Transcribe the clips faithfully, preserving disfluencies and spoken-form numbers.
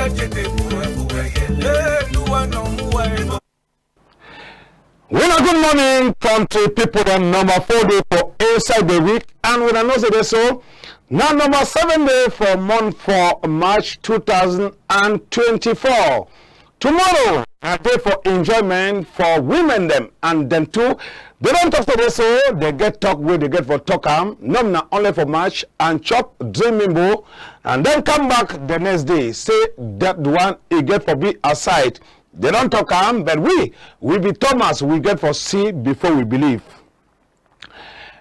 Wuna good morning, country people dem. Number four day for inside the week, and wuna know say dey so na number seven day for month for March two thousand and twenty-four. Tomorrow na day for enjoyment for women dem, and dem too, dey don talk say dey so dey get talk wey dey get for talk am, no be na only for match and chop, drink mimbo, and then come back the next day say that one e get for be aside. Dey don talk am, but we, we be Thomas, we get for see before we believe.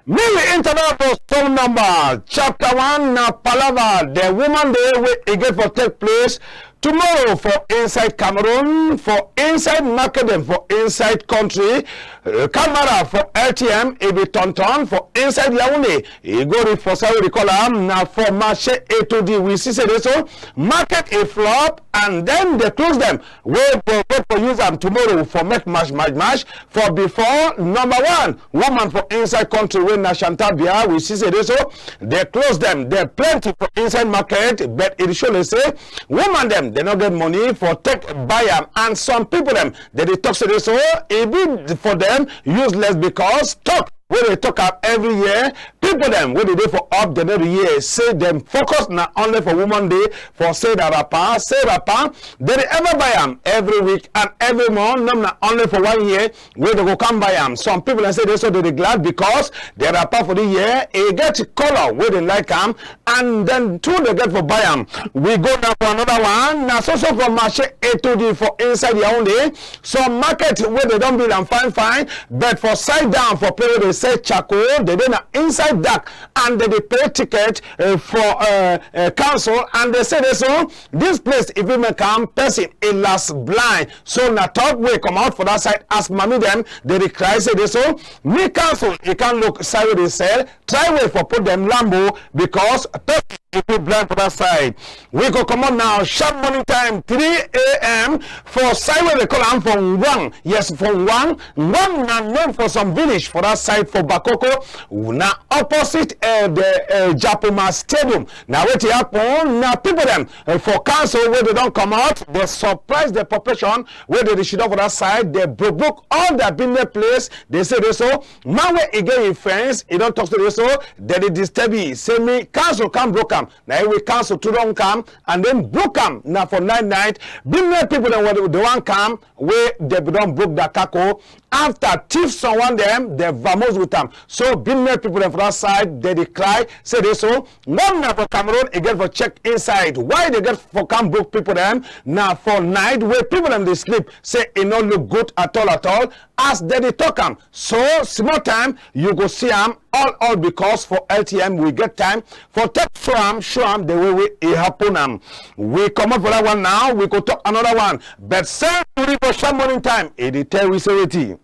Make we enter now for some number. Chapter one na palava, the woman day wey e get for take place tomorrow for inside Cameroon, for inside market dem for inside country. Uh, camera for L T M, e be turn turn for inside Yaoundé. E go reach for side wey dey call am na for Marché Etoudi. We see say dey so market e flop, and then dey close dem wey dey get for use am tomorrow for make mash, mash, mash for before number one woman for inside country wey na Chantal Biya. We see say dey so dey close dem, dey plenty for inside market, but e dey show dey say woman dem dey no get money for take buy am, and some people dem dey dey talk say dey so e be for dem useless because talk wey dey talk am every year. People dem wey dey dey for up, dey no dey hear say dem focus na only for woman day, for say na wrapper, say wrapper dey dey ever buy am every week and every month, no be na only for one year wey dey go come buy am. Some people dem say dey so dey dey glad because the wrapper for the year e get color wey dey like am, and then too dey get for buy am. We go now for another one. Na so so for Marché Etoudi for inside Yaoundé. Some market wey dey don build am fine fine, but for side down for place wey dey sell charcoal, dey dey na inside dark, and dey dey pay ticket, eh, for, eh, eh, council, and dey say dey so this place if you make am person e last blind. So na talk wey comot for that side as mami dem dey dey cry say dey so make council e come look side wey dey sell, try way for put dem lambo because person e fit blind for that side. We go comot now sharp morning time, three A M, for side wey dey call am for Ngwang. Yes, for Ngwang. Ngwang na name for some village for that side for Bakoko. Na opposite, eh, the, eh, Japoma Stadium. Na wetin happen, na people dem, eh, for council wey dey don comot, dey surprise the population wey dey dey shidon for that side. Dey broke, broke all their business place. Dey say dey so man wey e get yi fence, e don talk say dey so dey dey disturb yi. Say me council come broke am. Na yi wey council too don come and then broke am. Na for night night, business people dem wey dey wan come, wey dey be don broke their kako. After thief some one dem, dey vamos with am. So business people dem for that side dey dey cry say dey so governor for Cameroon e get for check inside. Why dey get for come broke people dem na for night wey people dem dey sleep? Say e no look good at all at all. As dey dey talk am, so small time you go see am all all because for L T M we get time for take show am, show am the way wey e happen am. We comot for that one now, we go talk another one. But sense tori for sharp morning time, e dey tell we say wetin?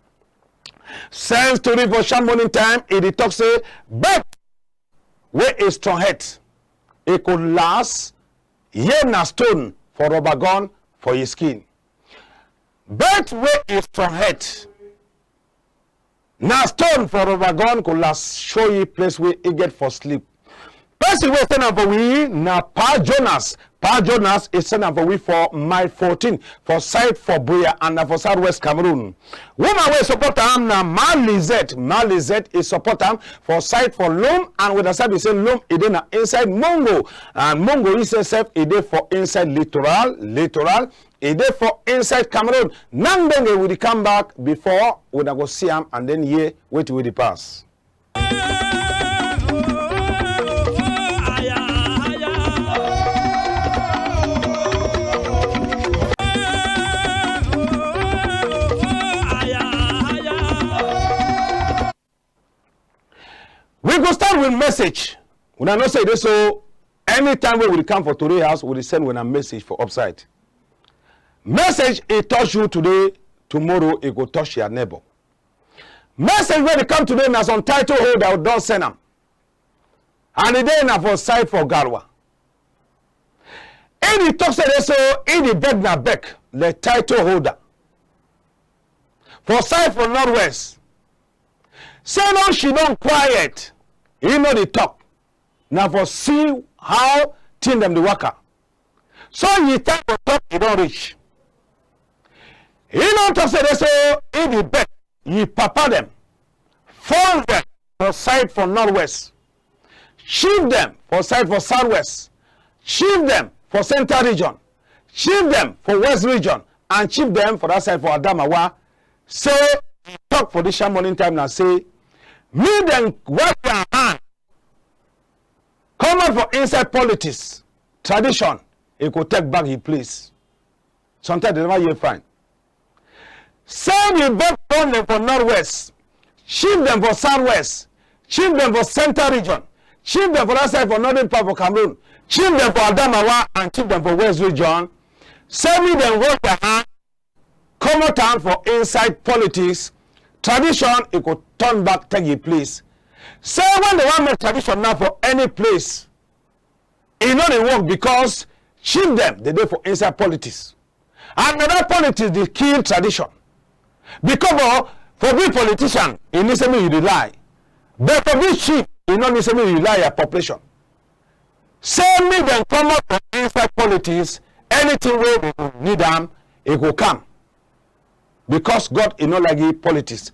Sense tori for sharp morning time, e dey talk say bird wey e strong head, e go last, ye na stone for rubber gun for yi skin. Bird wey e strong head, na stone for rubber gun go last show yi place wey e get for sleep. Person wey send am for we na Pa Jonas. Pa Jonas e send am for we for mile fourteen for side for Buea and na for southwest Cameroon. Woman wey support am na Ma Lizette. Ma Lizette e support am for side for Lom, and we understand say Lom e dey na inside Mongo, and Mongo yi sef e dey for inside Littoral. Littoral e dey for inside Cameroon. Nang denge we dey come back before wuna go see am and then hear wetin wey dey pass. We go start with message. Wuna know say e dey so anytime wey we dey come for Tori House, we dey send wuna message for upside. Message e touch you today, tomorrow e go touch your neighbor. Message wey dey come today na some title holder don send am. And e dey na for side for Garoua. E dey talk say dey so e dey beg na beg, the title holder. For side for Northwest, say no, she don quiet. E no dey talk. Na for see how thing dem dey waka. So yi time for talk e don reach. Yi don talk say dey so yi be beg yi papa dem, form dem for side for northwest, chief dem for side for southwest, chief dem for central region, chief dem for west region, and chief dem for that side for Adamawa. Say yi talk for this sharp morning time na say make dem wash their hand, comot for inside politics, tradition e go take back yi place. Sometimes dem never hear fine. Say yi beg form dem for northwest, chief dem for southwest, chief dem for central region, chief dem for that side for northern part for Cameroon, chief dem for Adamawa and chief dem for west region. Say make dem wash their hand, comot am for inside politics, tradition e go turn back take yi place. Say when dem wan make tradition now for any place, e no dey work because chief dem dey dey for inside politics. And na that politics dey kill tradition. Because for, for be politician, e mean say make you dey lie. But for be chief, e no mean say make you lie your population. Say make dem comot for inside politics, anything wey dem go need am, e go come. Because God e no like yi politics.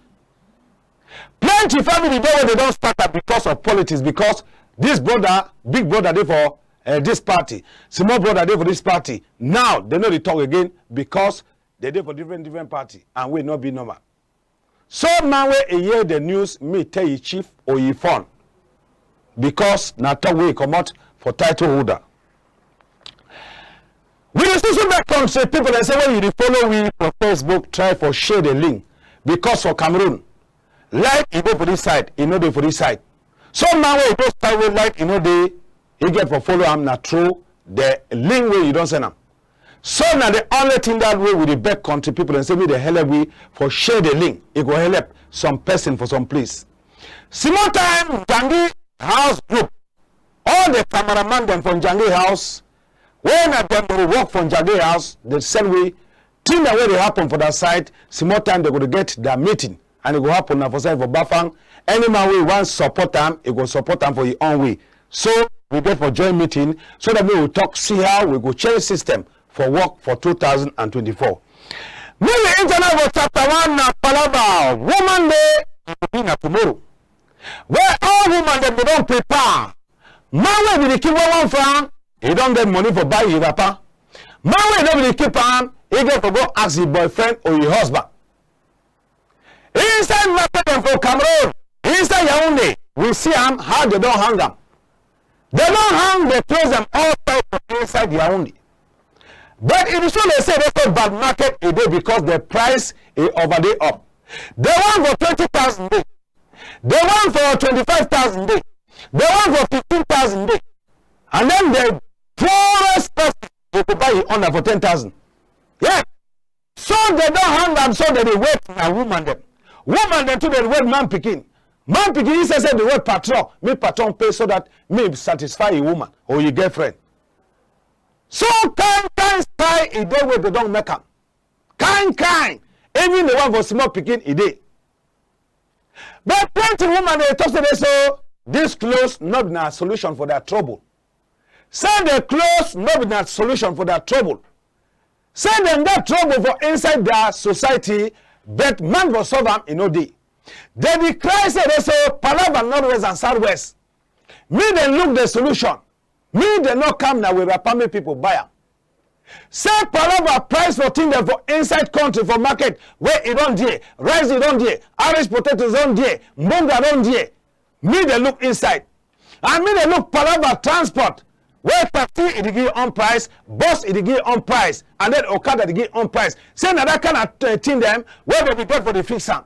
Plenty family dey wey dem don scatter because of politics, because this brother, big brother dey for, eh, this party, small brother dey for this party. Now dem no dey talk again because dem dey for different different party and wey no be normal. So man wey e hear the news, make yi tell yi chief or yi phone, because na talk wey e comot for title holder. We dey susu make country people dem say when you dey follow we for Facebook, try for share the link, because for Cameroon, like e dey for this side, e no dey for this side. So man wey e dey side wey like e no dey, e get for follow am na through the link wey you don send am. So na the only thing that wey we dey beg country people dem say make dem help we for share the link. E go help some person for some place. Small time, Njangi House group, all the cameraman dem for Njangi House, wey na dem dey work for Njangi House, dey send we thing dem wey dey happen for that side. Small time dem go dey get their meeting, and e go happen na for side for Bafang. Any man wey wan support am, e go support am for yi own way. So we get for join meeting so that we go talk, see how we go change system for work for two thousand and twenty-four. Make we enter now for chapter one, na palava. Woman Day, e go be na tomorrow. Where all woman dem dey don prepare. Man wey be dey keep one one franc, e don get money for buy yi wrapper. Man wey no be dey keep am, e get for go ask yi boyfriend or yi husband. Inside market dem for Cameroon, inside Yaoundé, we see am how dem don hang am. Dem don hang the clothes dem all side for inside Yaoundé. But e be so dey say dey so bad market e dey because the price e over dey up. The one for twenty thousand dey, the one for twenty-five thousand dey, the one for fifteen thousand dey, and then the poorest person e go buy yi under for ten thousand. Yeah. So dem don hang am, so dem dey wait na woman dem. Woman dem too dey wait man pikin. Man pikin yi say say dey wait patron, make patron pay so that make e satisfy yi woman or yi girlfriend. So kind kind style e dey wey dem don make am. Kind kind. Even the one for small pikin e dey. But plenty woman dey talk say dey so this clothes no be na solution for their trouble. Say the clothes no be na solution for their trouble. Say dem get trouble for inside their society, but man for solve am e no dey. Dem dey cry say dey so palava northwest and southwest. Make dem look the solution. Make dem no come na we wrapper make people buy am. Say palava price for thing dem for inside country for market wey e don dey, rice e don dey, Irish potatoes don dey, mbonga don dey. Make dem look inside. And make dem look palava transport. Wey taxi e dey give own price, bus e dey give own price, and then okada dey give own price. Say na that kind of, uh, thing dem wey dem be get for dey fix am.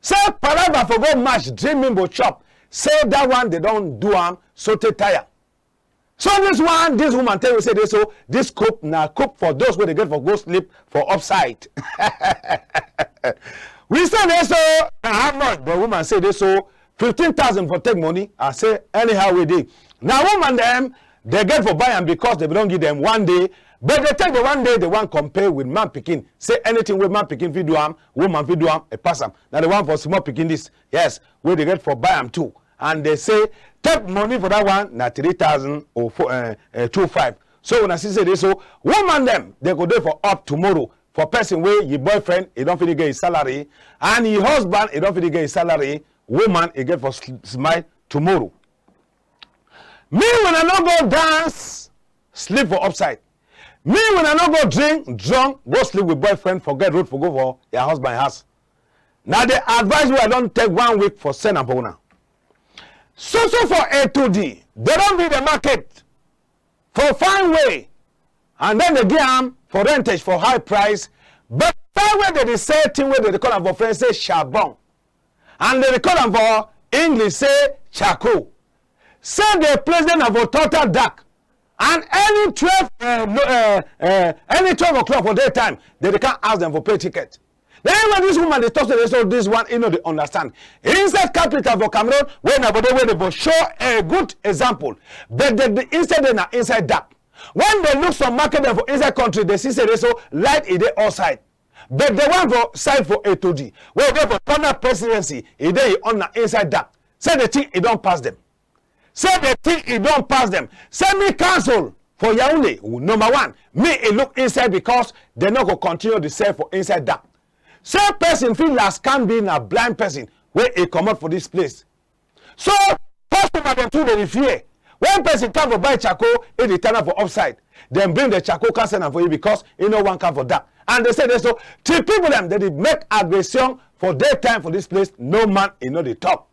Say palava for go match dream mimbo chop. Say that one dem don do am so tey tire. So this one, this woman tell you say dey so this coup na coup for those wey dey get for go sleep for upside. We say dey so na how much? The woman say dey so fifteen thousand for take money. I say anyhow wey dey. Na woman dem dey get for buy am because dem don give dem one day. But dey take the one day, dem wan compare with man pikin. Say anything wey man pikin fit do am, woman fit do am, e pass am. Na the one for small pikin this. Yes, wey dey get for buy am too. And dem say take money for that one na three thousand or four, uh, uh, two five. So una see say dey so, woman dem, dey go dey for up tomorrow for person wey yi boyfriend, e don finish get yi salary, and yi husband, e don finish get yi salary, woman, e get for sl-, smile tomorrow. Me, when I no go dance, sleep for upside. Me, when I no go drink, drunk, go sleep with boyfriend, forget road for go for your husband house. Na the advice wey I don take one week for send am for una. So, so for A two D, dey don build the market for fine way, and then dey give am for rentage for high price, but fine way dey dey sell thing wey dey dey call am for French say charbon, and dey dey call am for English say charcoal. Say the place dey na for total dark, and any twelve, uh, no, uh, uh, any twelve o'clock for daytime, dey dey come ask dem for pay ticket. Na him wey this woman dey talk say, so this one, e no dey understand. Inside capital for Cameroon, wey na for dey wey dey for show a good example, but the, the inside dey na inside dark. When dey look some market dem for inside country, dey see say dey so light e dey outside. But the one for side for A two D, wey dey for Tona Presidency, e dey e own na inside dark. Say the thing e don pass dem. Say the thing e don pass dem. Say me council for Yaoundé, number one, me e look inside because dey no go continue the sell for inside dark. Say person fit last can be na blind person wey e comot for this place. So customer dem too dey dey fear. When person come for buy charcoal, e dey turn am for upside. Dem bring the charcoal come send am for you because e no wan come for dark. And dey say dey so, the people dem, dey dey make aggression for daytime for this place. No man e no dey talk.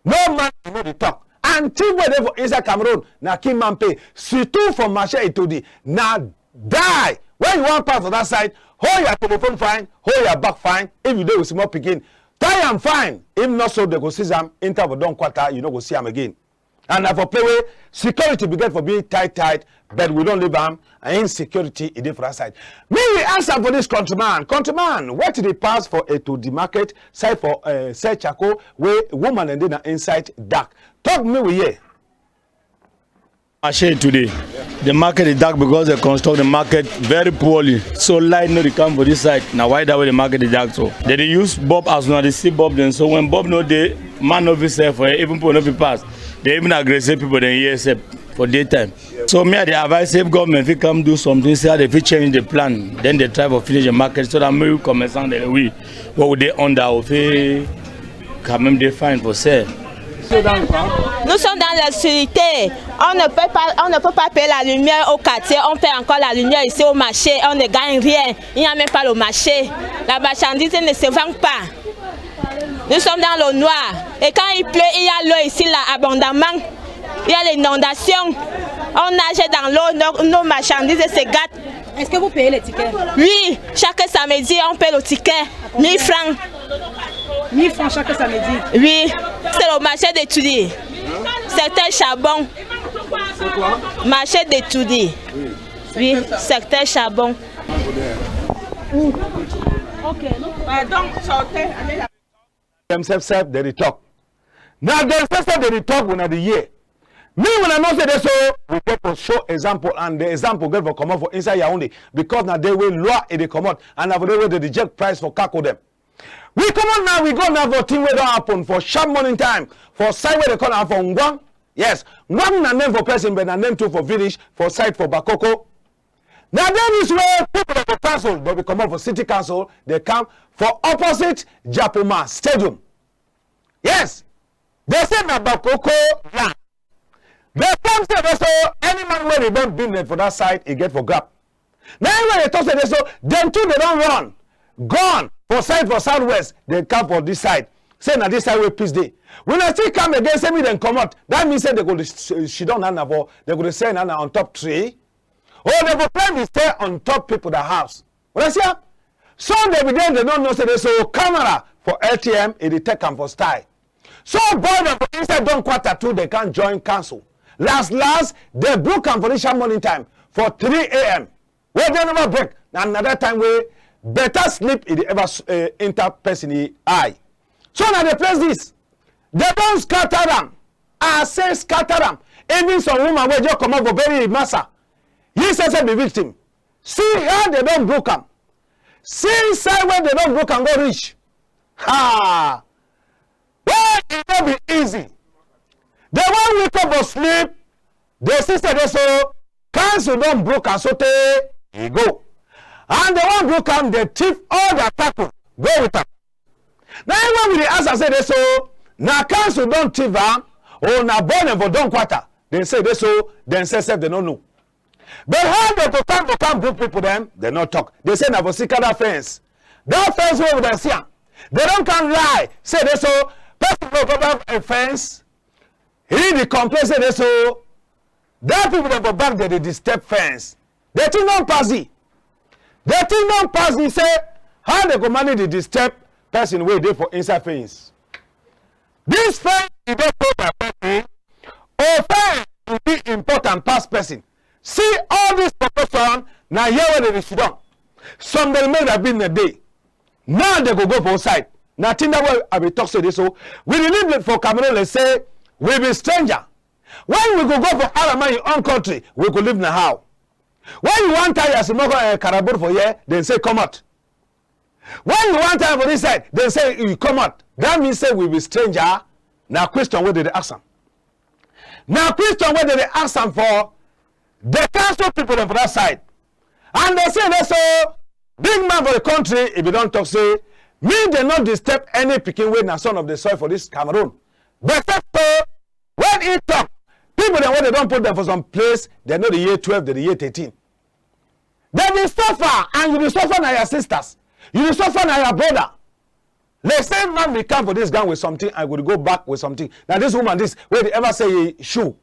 No man e no dey talk. And thief wey dey for inside Cameroon na kill man pay. Surtout for marché Etoudi, na die. When you wan pass for that side, hold your telephone fine, hold your bag fine. If you dey with small pikin, tie am fine. If not so, dey go seize am, enter for don quarter, you no go see am again. And na for place wey security be get for be tight tight, but we don leave am, and insecurity e dey for that side. Me we answer for this countryman. Countryman, wetin dey pass for Etoudi market side for, eh, sell charcoal wey woman dem dey na inside dark? Talk me we hear. Marché today, the market is dark because they construct the market very poorly. So light no dey come for this side. Na why that way the market is dark so. They dey use bulb as una dey see bulb dem. So when bulb no dey, man no fit sell for here. Even people no fit pass. They even aggressive people dem here sef for daytime. So me I dey advise if government fit come do something, say how they fit change the plan. Then they try for finish the market so that make we commerçant dem, we wey we dey under, we fit quand même dey fine for sell. Nous sommes dans l'obscurité. On ne peut pas, on ne peut pas payer la lumière au quartier. On paie encore la lumière ici au marché. On ne gagne rien. Il n'y a même pas le marché. La marchandise ne se vend pas. Nous sommes dans le noir. Et quand il pleut, il y a l'eau ici, là, abondamment. Il y a l'inondation. On nage dans l'eau, nos, nos marchandises se gâtent. Est-ce que vous payez les tickets? Oui, chaque samedi, on paie le ticket. Mille francs. Mille francs chaque samedi? Oui, c'est le marché d'Etoudi. Secteur charbon. C'est quoi? Marché d'Etoudi. Oui, secteur charbon. Ok. Pardon, sortez, allez là. Dem sef sef, dey dey talk. Na dem sef sef, dey dey talk, una dey hear. Me, una know say dey so, we get for show example, and the example get for comot for inside Yaoundé, because na dey wey loi e dey comot, and na for dey wey dey dey check price for kako dem. We comot now, we go now for thing wey don happen for sharp morning time, for side wey dey call am for Ngwang. Yes, Ngwang na name for person, but na name too for village, for side for Bakoko. Na dey this wey people of the council, dey be comot for city council, dey come for opposite Japoma Stadium. Yes, dey say na Bakoko land. Dey come say dey so any man wey dey don business for that side, e get for grab. Na him wey dey talk say dey so dem too dey don run, gone for side for southwest, dey come for this side. Say na this side wey peace dey. When I still come again, say me dem comot. That mean say dey go dey sh-, sh-, sidon na na for, dey go dey sell na na on top tree. Oh, dey go plan dey stay on top people that house. Una see am? So dey be there, dey no know say dey so camera for L T M, e dey take am for style. So boy dem for inside don quarter too, dey come join council. Last last, dey broke am for this sharp morning time for three A M. Wey dey never break, na another time wey better sleep e dey ever s-, eh, enter person e eye. So na the place this. Dey don scatter am. I say scatter am. Even some woman wey just comot for bury yi massa, yi sef sef be victim. See how dey don broke am. See side wey dey don broke am go reach. Ha! Well, e no be easy. Dey wan wake up for sleep, dey see say dey so Council don broke am sotey e go. And dem wan broke am, dem thief all their tackle, go with am. Na im when we dey ask am say dey so, na council don thief am, or na boy dem for don quarter? Dem say dey so, dem sef sef dem no know. But how dem go come, go come group people dem, dem no talk. Dem say na for see kada fence. That fence wey we dey see am, dem don come lie say dey so, person wey go back a fence, he dey complain say dey so, that people dem for back dem dey disturb fence. The thing don pass the, the thing don pass the say, how dem go manage dey disturb person wey dey for inside fence? This fence e dey pay by person, or fence e be important pass person? See all this population na here wey dem dey sit down. Some dem make their business dey. Now dem go go for outside. Na thing that wey I be talk say dey so, we dey live for Cameroon like say we be stranger. When we go go for other man in own country, we go live na how? When you wan tie your small, eh, karabur for here, dem say comot. When you wan tie for this side, dem say you comot. That mean say we be stranger. Na question wey dem dey ask am. Na question wey dem dey ask am for the council people dem for that side. And dem say dey so, big man for the country, e be don talk say, me dem no disturb any pikin wey na son of the soil for this Cameroon. But say so, when he talk, people dem wey dem don put dem for some place, dem no dey year twelve, dem dey year thirteen. Dem dey suffer, and you dey suffer na your sisters. You dey suffer na your brother. Like say man be come for this ground with something, I go go back with something. Na this woman this, wey dey ever say e shoe.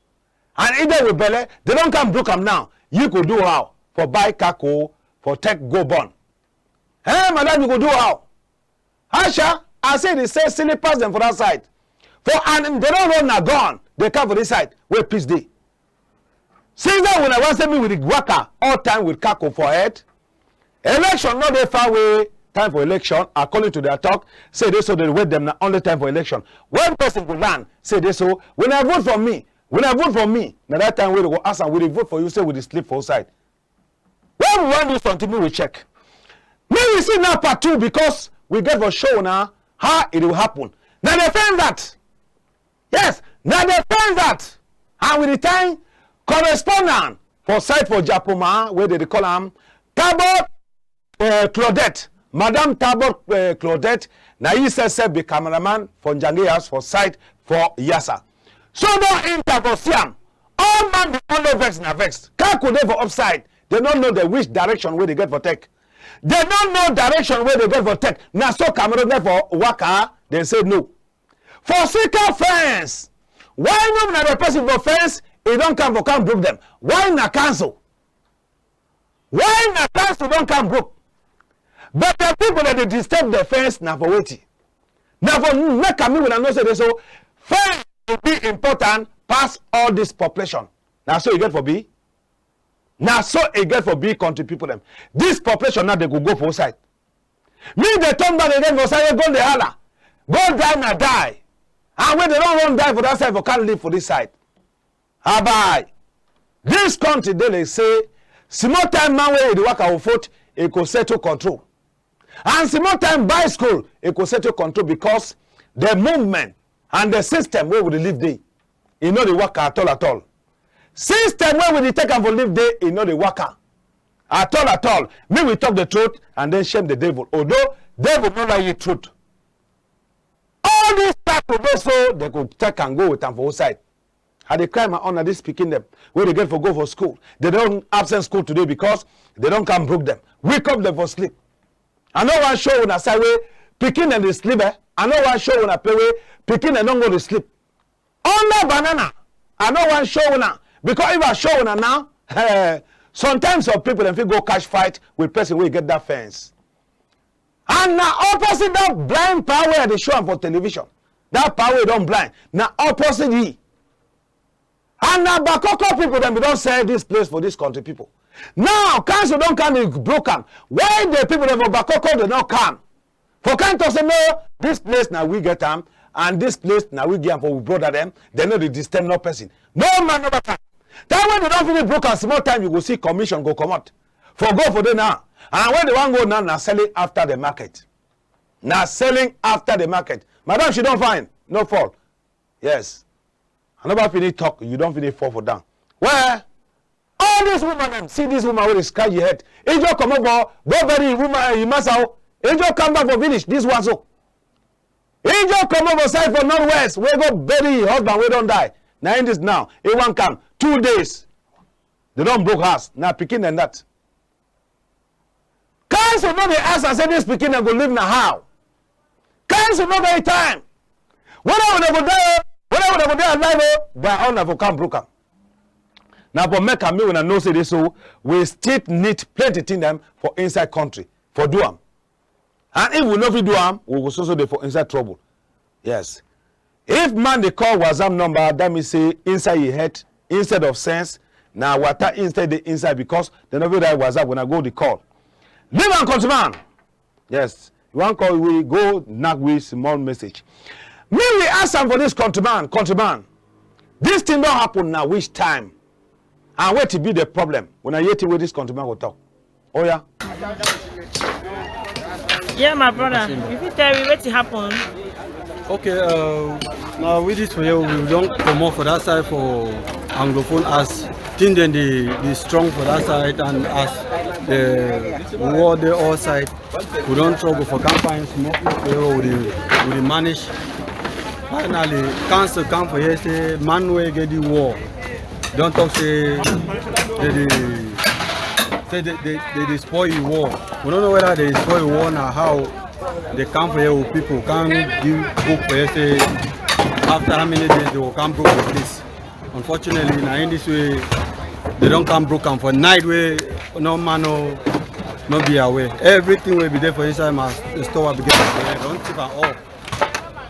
And e dey with belle, dem don come broke am now. You go do how? For buy kako, for take go born. Eh, madam, you go do how? Asha, I say dey sell slippers dem for that side. For, and dem don run na gone, dem come for this side wey peace dey. Since that wuna wan say me we dey waka all time with kako for head. Election no dey far away. Time for election, according to their talk, say dey so dey wait dem na only time for election. When person go land, say dey so, wuna vote for me, wuna vote for me. Na that time wey dem go ask am, we dey vote for you, say we dey sleep for outside. When we wan do something, make we check. Make we see now part two, because we get for show wuna how e dey happen. Na the fence that. Yes, na the fence that. And we dey thank correspondent for side for Japoma, wey dem dey call am Tabor, eh, Claudette. Madam Tabor, eh, Claudette, na yi sef sef be cameraman for Njangi House for side for Yasa. So don enter for see am. All man be only vex na vex. Kako dey for upside. Dem no know the which direction wey dem get for take. Dem no know direction wey dem get for take. Na so Cameroon get for waka, dem say no. For sika fence. Why no na the person for fence, e don come for come broke dem? Why na council? Why na council don come broke? But the people that dey disturb the fence na for wetin? Na for make am make wuna know say dey so fence e be important pass all this population. Na so e get for be. Na so e get for be, country people dem. This population now, dem go go for outside. Me dey turn back again for side, go dey holla. Go die na die. And when dem don run die for that side, for can't live for this side. Abai. This country dey like say, small time man wey e dey waka for foot, e go settle control. And small time bicycle, e go settle control because the movement and the system wey we dey live dey, e no dey waka at all at all. System wey we dey take am for live dey, e no dey waka at all at all. Make we talk the truth and then shame the devil. Although devil no like the truth. All this type of dey so, dem go take am go with am for outside. I dey cry my own, na this pikin dem wey dem get for go for school. Dem don absent school today because dem don come broke dem. Wake up dem for sleep. I no wan show wuna side wey pikin dem dey sleep, eh? I no wan show wuna place wey pikin dem don go dey sleep. Under banana, I no wan show wuna, because if I show wuna now, eh, sometimes some people dem fit go catch fight with person wey get that fence. And na opposite that blind power wey I dey show am for television. That power wey don blind, na opposite yi. And na Bakoko people dem be don sell this place for this country people. Now, council don come dey broke am. Why the people dem for Bakoko dem no come? For come talk say, no, this place na we get am, and this place na we give am for we brother dem, dem no dey disturb no person. No man never come. Time wey dem don finish broke am, small time you go see commission go comot. For go for there now. And when dem wan go now, na selling after the market. Na selling after the market. Madam, she don fine. No fall. Yes. I never finish talk, you don finish fall for down. Well, All this woman dem, see this woman wey dey scratch yi head. E just comot for go bury yi woman, yi massa o. E just come back for village, this one so. E just comot for side for northwest, wey go bury yi husband wey don die. Na yi this now, e wan come. Two days. Dem don broke house. Na pikin dem that. Council no dey ask am say this pikin dem go live na how? Council no get time. Whether una go die o, whether una go dey alive o, their own na for come broke am. Na for make am, make una know say this so we still need plenty thing dem for inside country for do am. And if we no fit do am, we go so so dey for inside trouble. Yes. If man dey call WhatsApp number, that mean say inside yi head, instead of sense, na water instead dey inside because dem no fit write WhatsApp when I go dey call. Leave am, countryman. Yes. You wan call, we go knack we small message. Me we ask am for this countryman, countryman. This thing don happen na which time? And wetin be the problem? Una hear thing wey this countryman go talk. Oya. Yeah, my brother. You fit tell me wetin happen? Okay, uh, now with this for here, we don comot for that side for Anglophone as thing dem dey, dey strong for that side and as the war dey all side. We don struggle for come find small place wey we dey, we dey manage. Finally, council come for here say man wey get the war don talk say dey dey say dey dey dey dey spoil yi war. We no know whether dey spoil yi war na how dey come for here with people come give book for here say after how many days dey go come broke the place. Unfortunately, na in this way dey don come broke am for night wey no man no no be aware. Everything wey be dey for inside my store wey be get for here, dey don thief am all.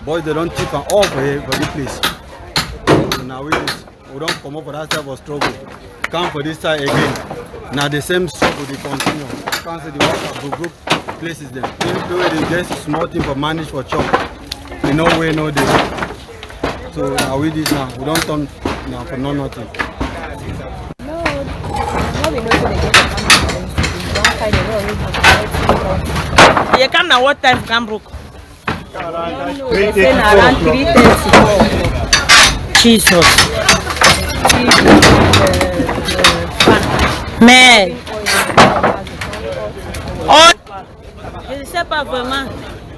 Boys, dey don thief am all for here for this place. So na we this, we don comot for that side for struggle. Come for this side again. Na the same struggle dey continue. Council dey work for group places dem. People wey dey get small thing for manage for chop. E no way no dey. So na we this now. We don turn now for no nothing. No, no be nothing dey get for council for this place. We don find a way wey we go collect it. You dey come na what time come broke? Dey say na around three thirty, four o'clock. Jesus. Mais. Oh. Je ne sais pas vraiment.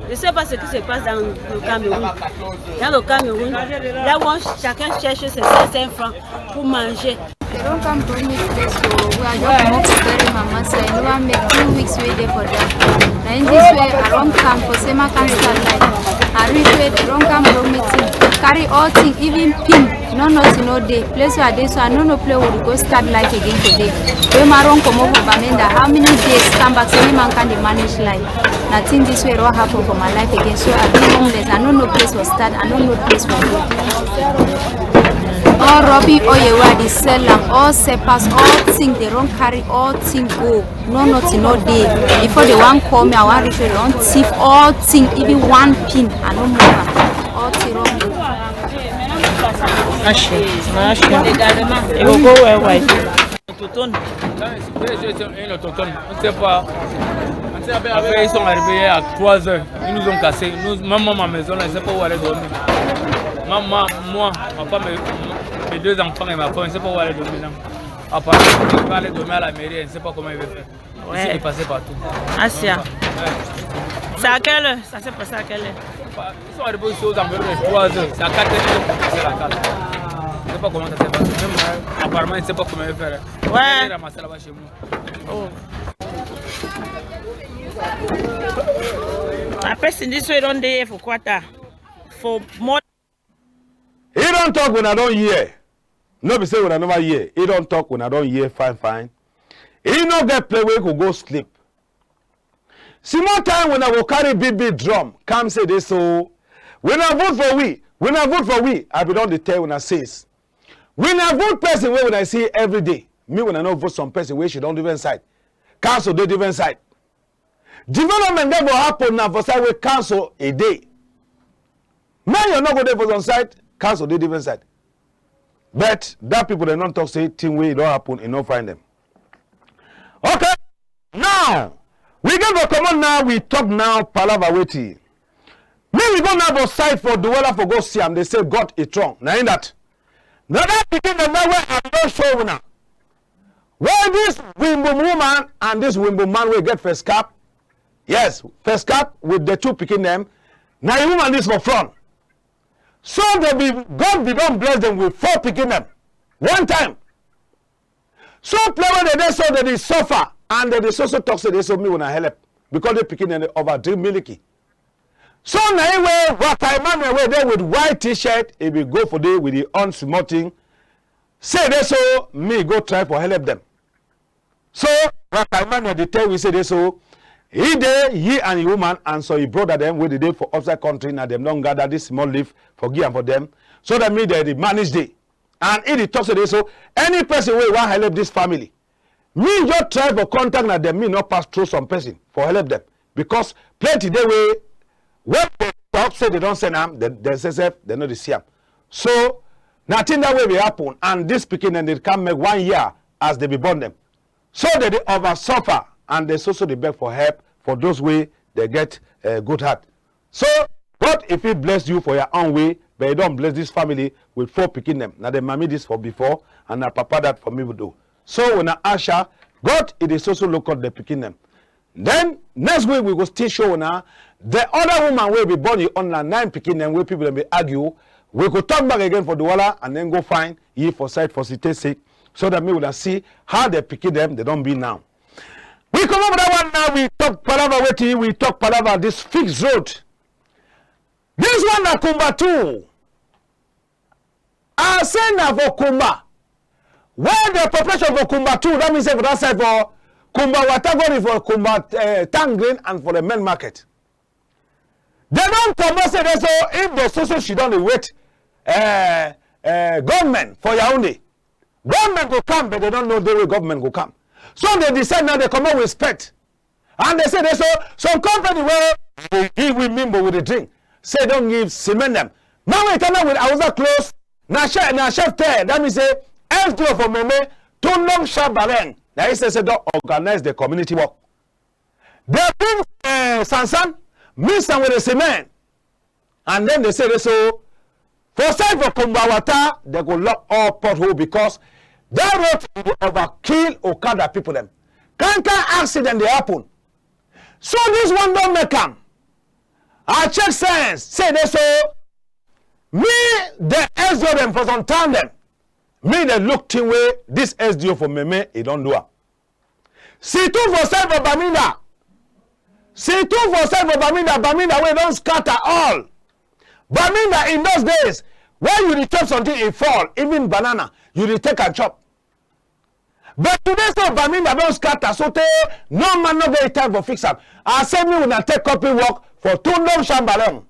Je ne sais pas ce qui se passe dans le Cameroun. Dans le Cameroun, là où on- chacun cherche ses cinq cents francs pour manger. Dey don come broke me place, so we are just comot for bury mama, so I never make two weeks wey dey for there. Na in this way I don come for say make I come start life. I reach where dey don come broke me thing, carry all thing, even pin, no nothing no dey. Place wey I dey so, I no know place we go start life again today. Wey man run comot for Bamenda, how many days come back, say make man come dey manage life. Na thing this wey don happen for my life again. So I be homeless. I no know place for start. I no know place for go. All rubbish, all ye wey I dey sell am, all slippers, all thing, dey don carry all thing go. No nothing no dey. Before dey wan call me, I wan reach where dey don thief all thing, even one pin, I no move am. All thing run go. Ashe, na ashe. E go go well well. Autochtone. Quand ils sont arrivés à trois heures, ils nous ont cassés. Nous, même moi, ma maison, là, je ne sais pas où aller dormir. Maman, moi, ma femme, et mes deux enfants et ma femme, je ne sais pas où aller dormir, non. Apparemment, je vais aller dormir à la mairie, je ne sais pas comment il va faire. Ici, il est passé partout. Asia. C'est à quelle heure? Ça s'est passé à quelle heure? Ils sont arrivés ici aux environs de trois heures. C'est à quatre heures qu'ils ont commencé la case. Je ne sais pas comment ça s'est passé. Même, euh, apparemment, je ne sais pas comment ils vont faire. Ouais. Ils vont ramasser là-bas chez moi. Oh. A person this way don dey here for quarter. For more. He don talk, una don hear. No be say una never hear. He don talk, una don hear fine fine. He no get place wey he go go sleep. Small time una go carry big big drum come say this so. Una vote for we. Una vote for we. I be don dey tell una since. Una vote person wey una see every day. Me una no vote some person wey she don different side. Council dey different side. Development get for happen na for side wey council e dey. Mayor no go dey for some side, council dey different side. But that people dem don talk say thing wey e don happen, e no find dem. Okay, now we get for comot now, we talk now palava wetin. Me we go now for side for Douala for go see am, dey say God e strong. Na in that. Na that pikin dem now wey I don show una. Wey this Wimbum woman and this Wimbum man wey get face cap, yes, face cap with the two pikin dem, na yi woman this for front. So dem be, God be don bless dem with four pikin dem one time. So place wey dem dey so, dem dey suffer, and dem dey so so talk say dey so me wuna help, because the pikin dem dey over drink miliki. So na yi wey Waka Emmanuel wey dey with white T-shirt, e be go for there with the own small thing. Say dey so me go try for help dem. So Waka Emmanuel dey tell we say dey so, he dey, he and yi woman and so yi brother dem wey dey dey for outside country, na dem don gather this small leaf for give am for dem, so that me dem dey manage dey. And e dey talk say dey so, any person wey wan help this family, me just try for contact na dem, me no pass through some person for help dem, because plenty dey wey when dem talk say dem don send am, dem, dem say sef dem no dey see am. So na thing that wey be happen, and this pikin dem dey come make one year as dem be born dem. So dem dey over suffer, and dem so so dey beg for help for those wey dem get, eh, good heart. So God e fit bless you for your own way, but e don bless this family with four pikin dem. Na the mami this for before, and na papa that for me do. So wuna ask her, God e dey so so look out the pikin dem. Then next week we go still show wuna the other woman wey be born yi own na nine pikin dem wey people dem be argue. We go talk back again for Douala and then go find yi for side for Cité Sec, so that me wuna see how the pikin dem dey don be now. We comot for that one now, we talk palava wetin, we talk palava this fix road. This one na Kumba two. I say na for Kumba. Where the population for Kumba two, that means say for that side for Kumba Water, go reach for Kumba, eh, Town Green and for the main market. Dem don comot say dey so if the so so she don dey wait, eh, eh, government for Yaoundé. Government go come, but dem no know the way government go come. So dem decide now dem comot with spade. And dem say dey so some company wey dey give we mimbo with the drink, say don give cement dem. Now we turn up with Hausa clothes, na chef, na chef tell, that mean say S D O for Meme, Tundong Shabaleng, na yi say say don organize the community work. Dem bring, eh, sansan, mix am with the cement. And then dem say dey so for side for Kumba Water, dem go lock all pothole because that road e dey overkill okada people dem. Kind kind accident dey happen. So this one don make am. I check sense, say dey so me, the S D O dem for some town dem, me dey look thing wey this S D O for Meme e don do am. Surtout for side for Bamenda. Surtout for side for Bamenda, Bamenda wey don scatter all. Bamenda in those days, when you dey chop something, e fall, even banana, you dey take am chop. But today so Bamenda don scatter, so tey no man no get time for fix am. I say me wuna take copy work for Tundong Shabaleng.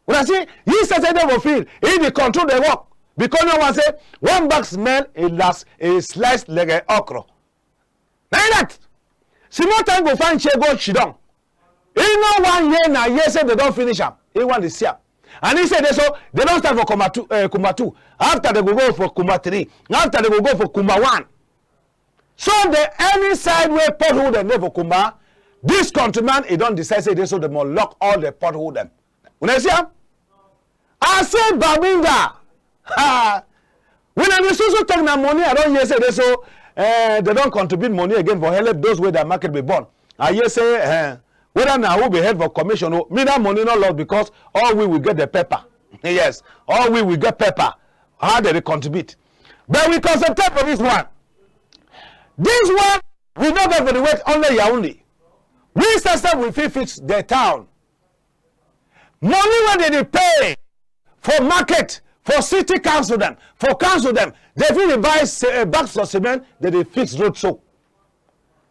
Wuna see, yi say say dey for field, e dey control the work. Because no one say, one bag smell, e last, e slice like a okra. Na yi that. Small time go find chair go sidon. E no wan hear na hear say dem don finish am. E wan dey see am. And e say dey so, dem don start for Kumba two, eh, Kumba two. After dem go go for Kumba three. After dem go go for Kumba one. So the any side wey pothole dem dey for Kumba, this countryman, e don decide say dey so dem must lock all the pothole dem. Wuna see am? I say Bamenda. Ha! When I dey so so talk na money, I don hear say dey so, eh, dem don contribute money again for help those wey their market be burn. I hear say, eh, whether na who be head for commission o, me that money no loss because all we, we get the paper. Yes, all we, we get paper. How dem dey contribute? But we concentrate for this one. This one, we no get for the wait, only Yaoundé. We sef sef we fit fix the town. Money wey dem dey pay for market, for city council dem, for council dem, dem fit dey buy ce-, eh, bags of cement, dem dey fix road so.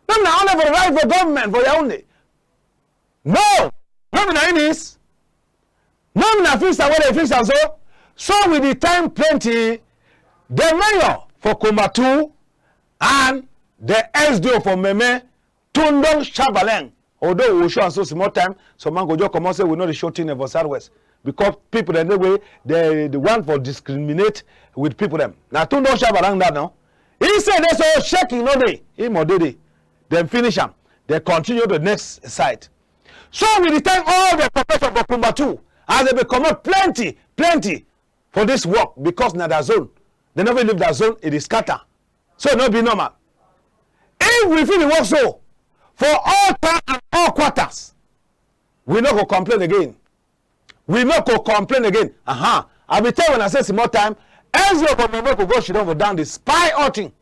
No be na only for ride for government for Yaoundé. No, no be na yi this. No be na fix am wey dem fix am so. So we dey thank plenty the mayor for Kumba two and the S D O for Meme, Tundong Shabaleng. Although we show am so small time, some man go just comot say we no dey show thing for Southwest. Because people dem dey wey dem dey want for discriminate with people dem. Na Tundong Shabaleng that now. E say dey so shaking no dey. E must dey dey. Dem finish am. Dem continue the next side. So we dey thank all the population for Kumba two as dem be comot plenty, plenty for this work because na their zone. Dem no fit leave their zone, e dey scatter. So e no be normal. If we fit dey work so for all time and all quarters, we no go complain again. We no go complain again. Aha. I be tell una say small time, S D O for Meme go go sidon for down dey spy all thing.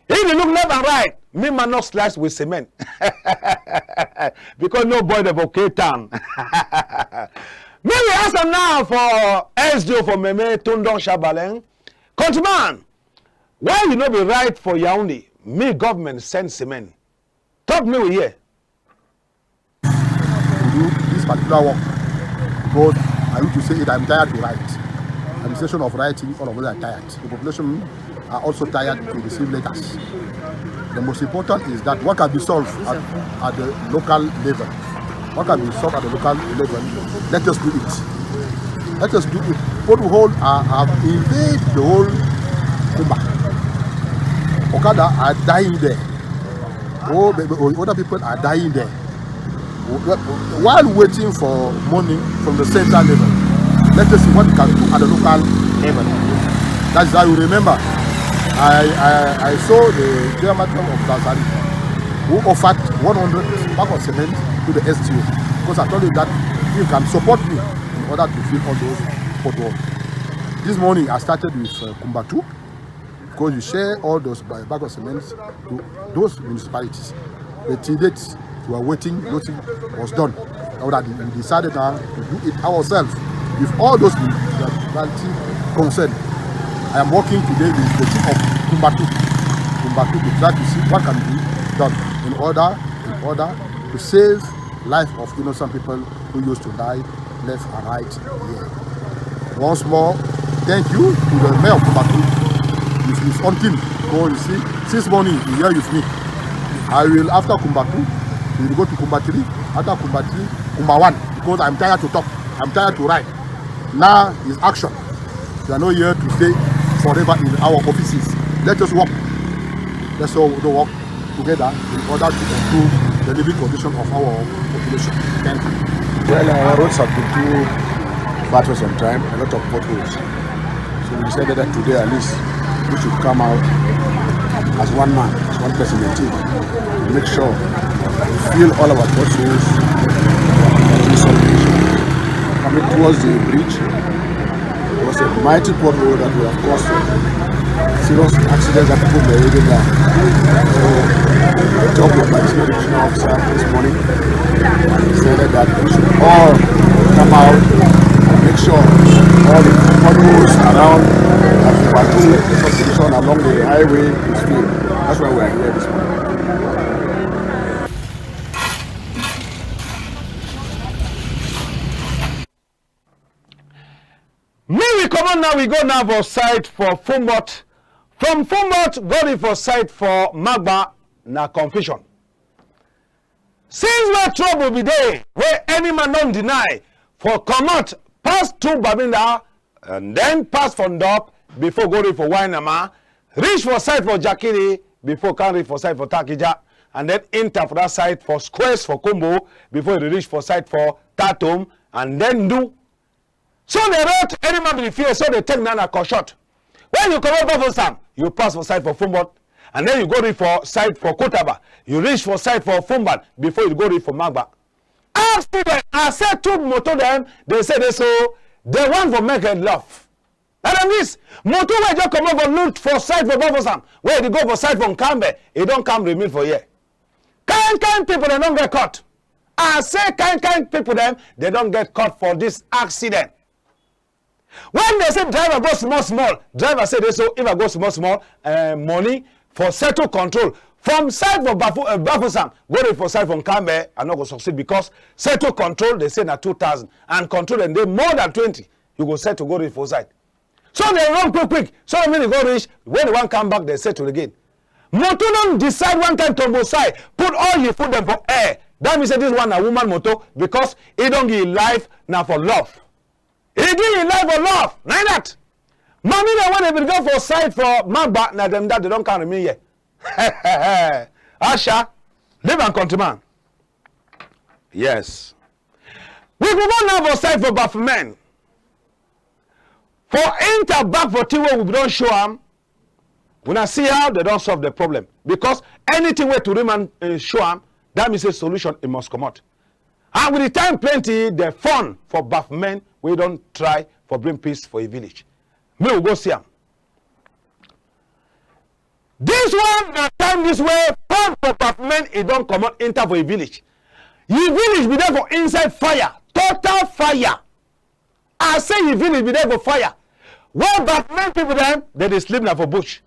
If you look left and right, me man no slice with cement. Because no boy dey for Cape Town. Me we ask am now for S D O for Meme, Tundong Shabaleng. Countryman, why you no be right for Yaoundé? Me government send cement. Talk me we hear. To do this particular work because I used to say it, I'm tired to write. Administration of writing, all of us are tired. The population are also tired to receive letters. The most important is that what can be solved at, at the local level. What can be solved at the local level, let us do it. Let us do it. Pothole are, have invaded the whole Kumba. Okada are dying there. Oh, the, the, other people are dying there. While waiting for money from the central level, let us see what we can do at the local level. That's why you remember, I, I, I saw the chairman of Tanzania who offered one hundred bag of cement to the S D O because I told him that he can support me in order to fill all those potholes. This morning I started with uh, Kumba two. Because you share all those ba-, bag of cement to those municipalities. But till date, we are waiting, nothing was done. Now that we decided now to do it ourselves with all those municipality concerned. I am working today with the team of Kumba two. Kumba two to try to see what can be done in order, in order to save life of innocent people who used to die left and right here. Once more, thank you to the mayor of Kumba two with his own team. Because you see, since morning, you here with me. I will, after Kumba two, we will go to Kumba three, after Kumba three, Kumba one, because I'm tired to talk, I'm tired to write. Now is action. We are not here to stay forever in our offices. Let us work. Let's all do work together in order to improve the living condition of our population. Thank you. Well, our roads have been too bad for some time, a lot of potholes. So we decided that today at least we should come out as one man, as one person in a team, to make sure we fill all our potholes. Coming towards the bridge, it was a mighty pothole that would have caused serious accidents that people may even die. So, I talked with my chief regional officer this morning and decided that we should all come out and make sure all the potholes around Afumbatu subdivision along the highway is filled. That's why we are here this morning. Make we comot now, we go now for side for Foumbot. From Foumbot, go reach for side for Magba, na confusion. Since wey trouble be dey, wey any man don deny, for comot, pass through Babinda, and then pass for Ndop, before go reach for Wainama, reach for side for Jakiri, before come reach for side for Takija, and then enter for that side for Squares for Kumbo, before you reach for side for Tatum, and then Ndu. So the road, any man be fear, so they take Nana Koshot. When you comot Bafoussam, you pass for side for Foumbot, and then you go reach for side for Koutaba, you reach for side for Foumban, before you go reach for Magba. Accident, I say two motor dem, they say they so, they want for make a love. Na dem this, motor wey just comot for loot for side for Bafoussam, wey dey go for side for Nkambe, e don come remain for here. Kind kind people dem don get caught. I say kind kind people dem, they don get caught for this accident. When they say driver go small small, driver say they so, if I go small small, eh, money for settle control. From side for Bafu-, eh, Bafoussam, go reach for side for Nkambe, I no go succeed because settle control, they say na two thousand, and control dem dey more than twenty. You go settle go reach for side. So they run quick quick. So when they go reach, when they wan come back, they settle again. Motor don decide one kind tombo side, put all yi foot dem for air. That mean say this one na woman motor because e don give life na for love. E give yi life for love. Na that. Mami dem wey dey be go for side for Magba, na dem that they don come remain here. Asha, leave am, countryman. Yes. We go go now for side for Bafmen. For enter back for thing wey we don show am. Wuna see how dem don solve the problem, because anything wey tori man, eh, show am, that mean say solution e must comot. And with the time plenty, dem fund for bafmen wey don try for bring peace for yi village. Make we go see am. This one na time this wey fund for bafmen e don comot enter for yi village. Yi village be dey for inside fire, total fire. I say yi village be dey for fire. Where bafmen people dem, dem dey sleep na for bush.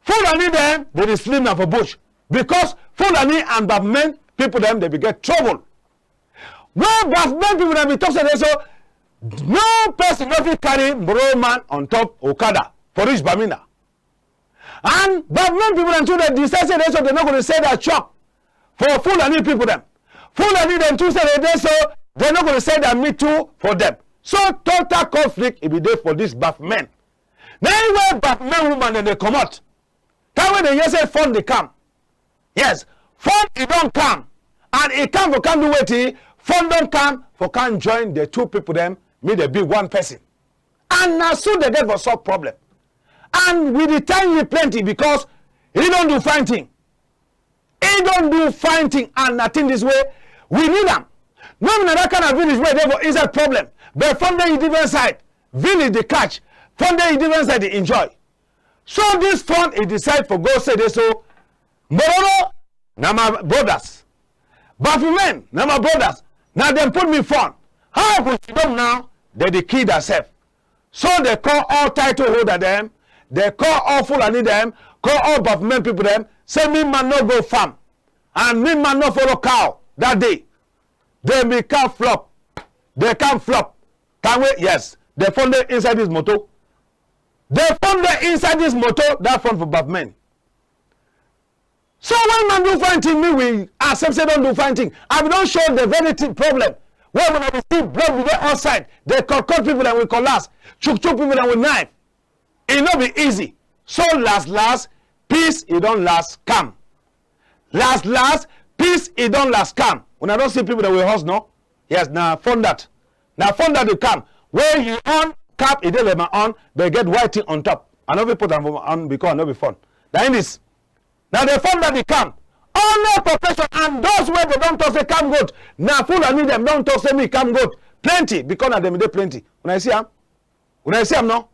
Fulani dem, dem dey sleep na for bush. Because Fulani and bafmen people dem, dem be get trouble. Where bafmen people dem be talk say dey so, no person no fit carry Mboro man on top okada for reach Bamenda. And bafmen people dem too, dem decide say dey so dem no go dey sell their chop for Fulani people dem. Fulani dem too say dey dey so dem no go dey sell their meat too for dem. So total conflict e be dey for this bafmen. Na yi wey bafmen woman dem dey comot. Time wey dem hear say fund dey come. Yes, fund e don come. And e come for come do wetin? Fund don come for come join the two people dem, make dem be one person. And na so dem get for solve problem. And with the time e plenty because e don do fine thing. E don do fine thing and na thing this wey we need am. No be na that kind of village wey dey for inside problem. But fund dey yi different side. Village dey catch. Fund dey yi different side dey enjoy. So this fund e decide for go say dey so, Mbororo na my brothers. Bafmen na my brothers. Na dem put me fund. How I go sit down now? Dem dey kill theirself. So dem call all title holder dem, dem call all Fulani dem, call all bafmen people dem, say me man no go farm, and me man no follow cow that day. Dem be come flop. Dem come flop. Time wey, yes, dem fund dey inside this motor. Dem fund dey inside this motor, that fund for bafmen. So when man do fine thing, me we accept say don do fine thing. I be don show the very thing problem. When wuna dey see blood be dey outside, dey cut cut people dem with cutlass, chook chook people dem with knife. E no be easy. So last last, peace e don last come. Last last, peace e don last come. Wuna don see people dem with horse, no? Yes, na fund that. Na fund that dey come. Wey yi own cap e dey like my own, but get white thing on top. I no fit put am for my own because I no be fund. Na in this. Na the fund that dey come. Only population and those wey dem don talk say come good. Na Fulani dem don talk say me come good. Plenty because na dem dey plenty. Wuna see am? Wuna see am, no?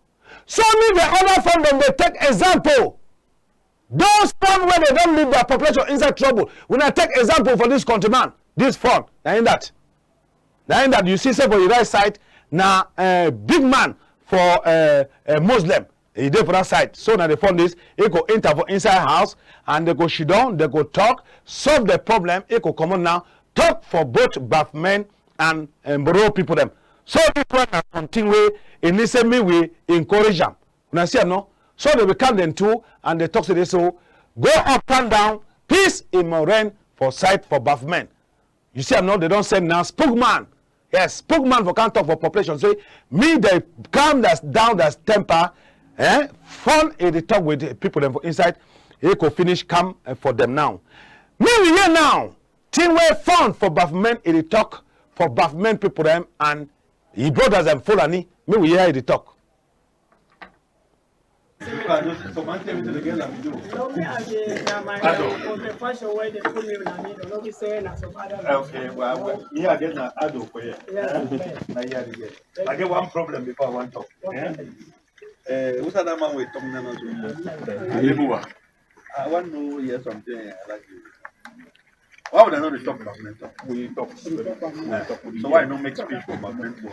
So me the other fund dem dey take example. Those fund wey dem don leave their population inside trouble. Wuna take example for this countryman. This fund. Na in that. Na in that you see say for the right side, na, eh, big man for, eh, eh, Muslim. E dey for that side. So na the fund this, e go enter for inside house and dem go sit down, dem go talk, solve the problem, e go comot now, talk for both bafmen and, eh, Mboro people dem. So this one na something wey e need say me we encourage am. Wuna see am, no? So dem be come dem two and dem talk say dey so, go up, come down, peace e must reign for side for bafmen. You see am, no? Dem don send now spokesman. Yes, spokesman for come talk for population. Say, me dey calm that down that temper. Eh? Fund e dey talk with the people dem for inside. E go finish come, eh, for dem now. Me we hear now. Thing wey fund for bafmen e dey talk for bafmen people dem and yi brothers dem Fulani. Me we hear how e dey talk. No be as the, na my, uh, profession wey dey put me na middle. No be say na some other. Okay, well, well, me, I get na Ado for here. Yes, eh? Na here I dey get. I get one problem before I wan talk. What problem? Eh, who's that man wey talk now? Alibuwa. I wan know here something I like you. Why would I not talk government talk? We talk. We talk. So why not make speech for government for?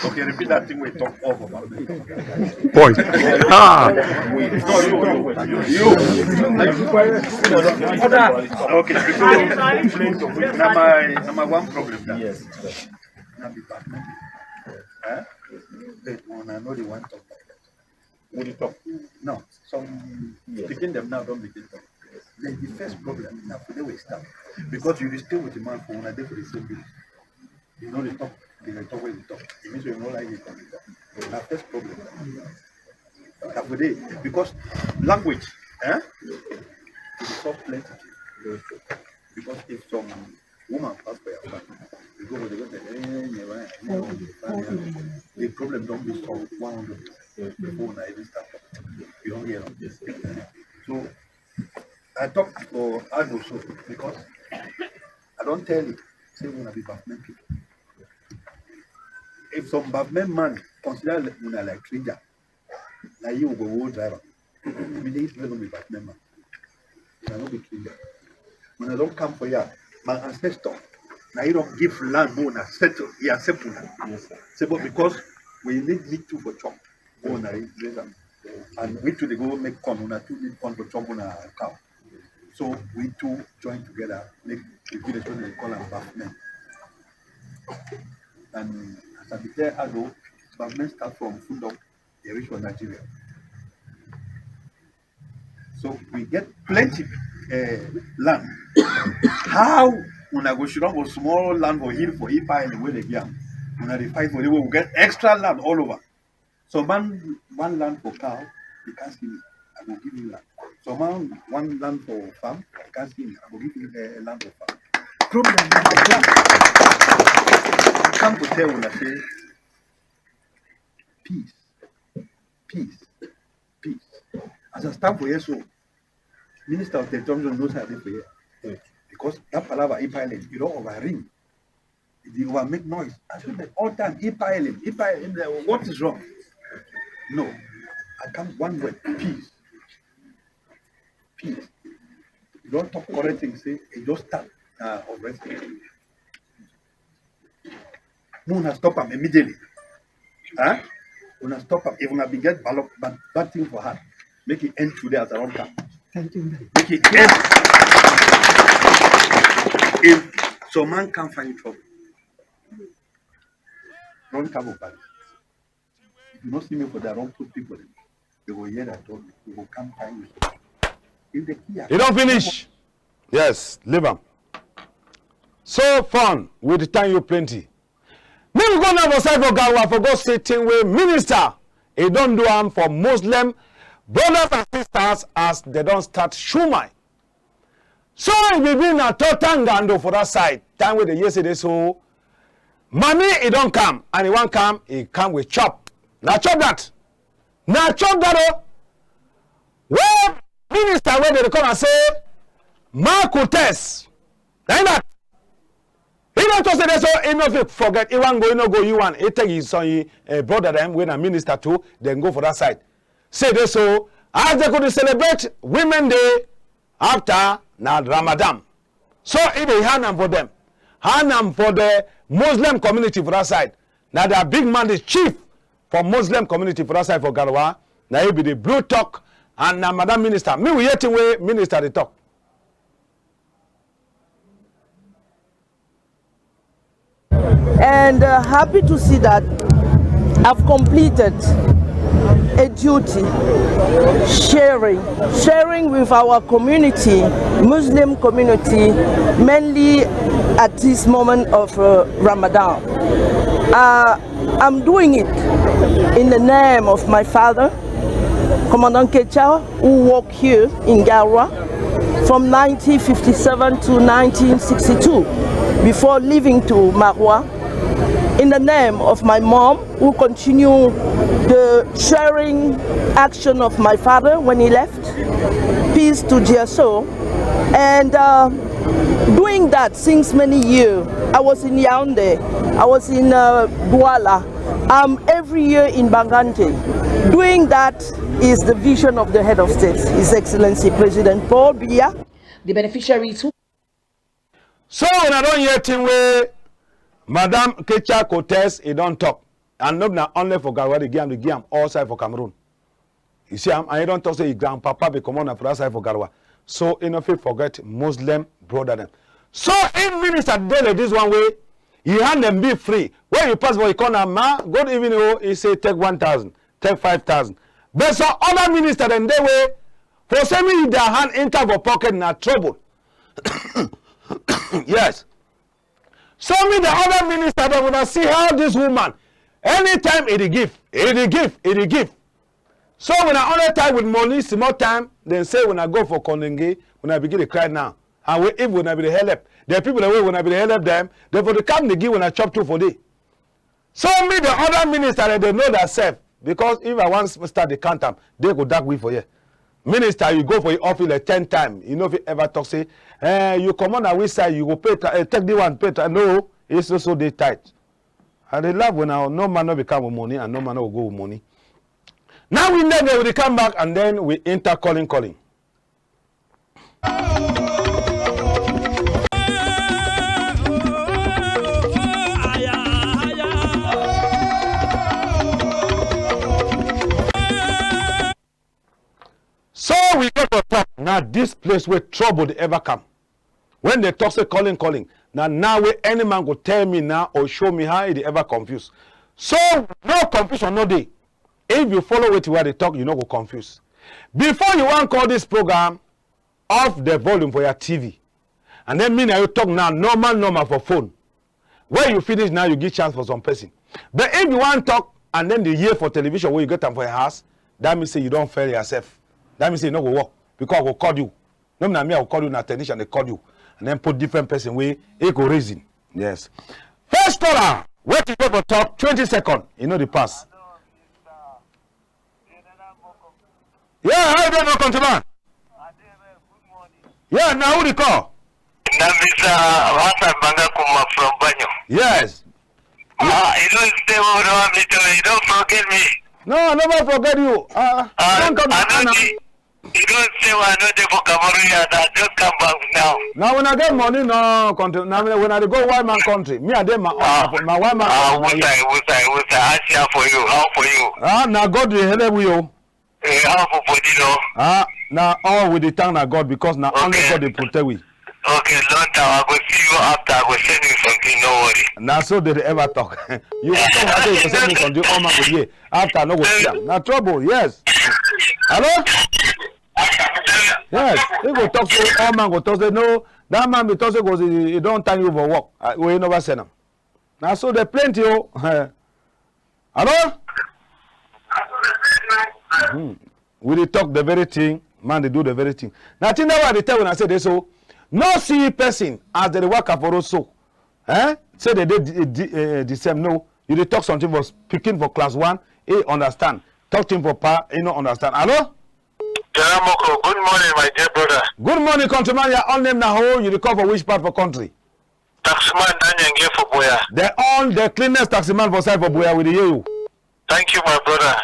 Okay, repeat that thing we talk all for government. Point. Ah. No, you, you, you. Okay, because na my, na my one problem that. Yes. Na be government. Eh? But when I know they want talk like that. We dey talk. No, some pikin dem now don begin talk. The, the first problem na for there we start. Because you dey stay with the man for una dey for the same village. You no dey talk, dey dey talk wey you dey talk. E mean say you no like it. Na first problem. Na for there, because language, eh? E dey solve plenty thing. Because if some woman pass for your farm, you go for the go say, "Eh, neighbor, eh, neighbor, the problem don be solved one hundred percent before una even start talk." You don hear am? talk for Ado so, because I don tell you, say una be Bafmen people. If some Bafmen man consider una like stranger, na you go go drive am. I mean, this no be Bafmen man. Una no be stranger. Una don come for here. My ancestor, na he don give land, make una settle. He accept una. Yes, sir. Say, but because we need, need to for chop. Go una raise am. And we too dey go make corn, una too need corn for chop una cow. So we two join together, make the village wey dem call am Bafmen. And as I be tell Ado, Bafmen start from Fundong, dey reach for Nigeria. So we get plenty, eh, land. How una go sit down for small land for hill for Ipa Island wey dey give am? Una dey fight for the way we get extra land all over. Some man want land for cow, you can't see me. I go give you land. Some man want land for farm, you can't see me. I go give you, eh, land for farm. Problem na the plan. I come to tell una say, peace, peace, peace. As I stand for here so, Minister of Territorial knows how I dey for here. Because that palava, Ipa Island, e don overring. E dey over make noise. I say that all time, Ipa Island, Ipa Island, eh, what is wrong? No. I come one word, peace. Peace. You don talk correct thing, say, e just start, uh, of wrestling. Make una stop am immediately. Huh? Una stop am. If una be get bad, bad, bad thing for heart, make it end today as I don come. Thank you. Make it end. If some man come find trouble, don come for body. If you no see me for there, don put people in. You go hear that talk. You go come find me. If they kill. You don finish. Yes, leave am. So fun, we dey thank you plenty. Make we go now for side for Garoua for go see thing wey minister e don do am for Muslim brothers and sisters as dem don start shumai. So e be be na Tota Ngando for that side. Time wey dey hear say dey so, mami e don come and e wan come, e come with chop. Na chop that. Na chop that o. Wey minister wey dey call am say, Ma Cortez. Na him that. He don talk say dey so he no fit forget. He wan go, he no go, he wan. He take his son, he, eh, brother dem wey na minister too, dem go for that side. Say dey so, as dem go dey celebrate Women Day, after na Ramadan. So he dey hand am for dem. Hand am for the Muslim community for that side. Na their big man, the chief for Muslim community for that side for Garoua. Na he be the blue talk and na Madam Minister. Make we hear thing wey minister dey talk. And, uh, happy to see that I've completed a duty, sharing, sharing with our community, Muslim community, mainly at this moment of, uh, Ramadan. Uh, I'm doing it in the name of my father, Commandant Ketia, who worked here in Garoua from nineteen fifty-seven to nineteen sixty-two, before leaving to Maroua. In the name of my mom, who continue the sharing action of my father when he left, peace to their soul. And, uh, doing that since many years. I was in Yaoundé, I was in, uh, Douala, I'm every year in Bangangté. Doing that is the vision of the head of state, His Excellency President Paul Biya. The beneficiaries who So una don hear thing wey Madam Ketia Cortez e don talk. And no be na only for Garoua dey give am, dey give am all side for Cameroon. You see am, and he don talk say his grandpapa be comot na for that side for Garoua. So he no fit forget Muslim brother dem. So if minister dey like this one wey he hand dem be free, wey you pass for he corner, ma, good evening o, he say take one thousand, take five thousand. But some other minister dem dey wey for say make their hand enter for pocket na trouble. Yes. So make the other minister dem, una see how this woman, anytime e dey give, e dey give, e dey give. So when I only tie with money, small time, dem say when I go for Konenge, when I begin to cry now. And we, if when I be the help, the people wey when I be the help dem, dem for the come dey give when I chop too for day. So make the other minister dem, dem know that self, because if I wan start the count am, dem go dark we for here. Minister, you go for your office like ten time. You no fit ever talk say, eh, you comot na which side, you go pay ta-, eh, take this one, pay ta-, no, it's also dey tight. I dey laugh when I, no man no be come with money and no man no go go with money. Now we then we dey come back and then we enter calling, calling. So we get for talk, na this place where trouble dey ever come. When they talk say calling, calling, na now wey any man go tell me now or show me how e dey ever confuse. So no confusion no dey. If you follow wetin wey I dey talk, you no go confuse. Before you wan call this program, off the volume for your T V. And then me na you talk now, normal, normal for phone. Where you finish now, you give chance for some person. But if you wan talk and then dey hear for television wey you get am for your house, that mean say you don fail yourself. That mean say e no go work because I go call you. No be na me I go call you, na technician dey call you. And then put different person wey e go reason. Yes. First caller, wetin dey for talk, twenty second. E no dey pass. Yeah, how you dey, my countryman? Yeah, na who dey call? Na Mister Hassan Banga Kuma from Banyo. Yes. Ah, you don stay over there, me too. You don forget me. No, I never forget you. Uh, Ah, don't come I to know Ghana. The, you don stay where I no dey for Cameroon, and I just come back now. Now when I get money, no country. Now when I dey go white man country, me I dey my own, Ah, my white man ah, country. Wusai, wusai, wusai. I share for you. How for you? Ah, na God dey help we o. Eh, how for body no? Ah, na all we dey thank na God because na only Okay. God dey protect we. Okay, long time. I go see you after. I go send you something. No worry. Na so they dey ever talk. You go talk, I say you go send me something. All man go hear. After, I no go see am. Na trouble, yes. Hello? Yes. He go talk say, all man go talk say, no, that man be talk say, go say, he don thank you for work. Uh, we never send am. Na so they plenty, oh. Hello? Hmm. We dey talk the very thing, man dey do the very thing. Na thing that why I dey tell una say dey so, no see person as they dey waka for road so. Eh? Say they dey the, the, eh, the same. No, you dey talk something for pikin for class one, he understand. Talk thing for pa, he no understand. Hello? General Moko, good morning, my dear brother. Good morning, countryman. Your own name na who? You dey call for which part for country? Taximan Daniel Nge for Buea. The own, the cleanest taximan for side for Buea, we dey hear you. Thank you, my brother.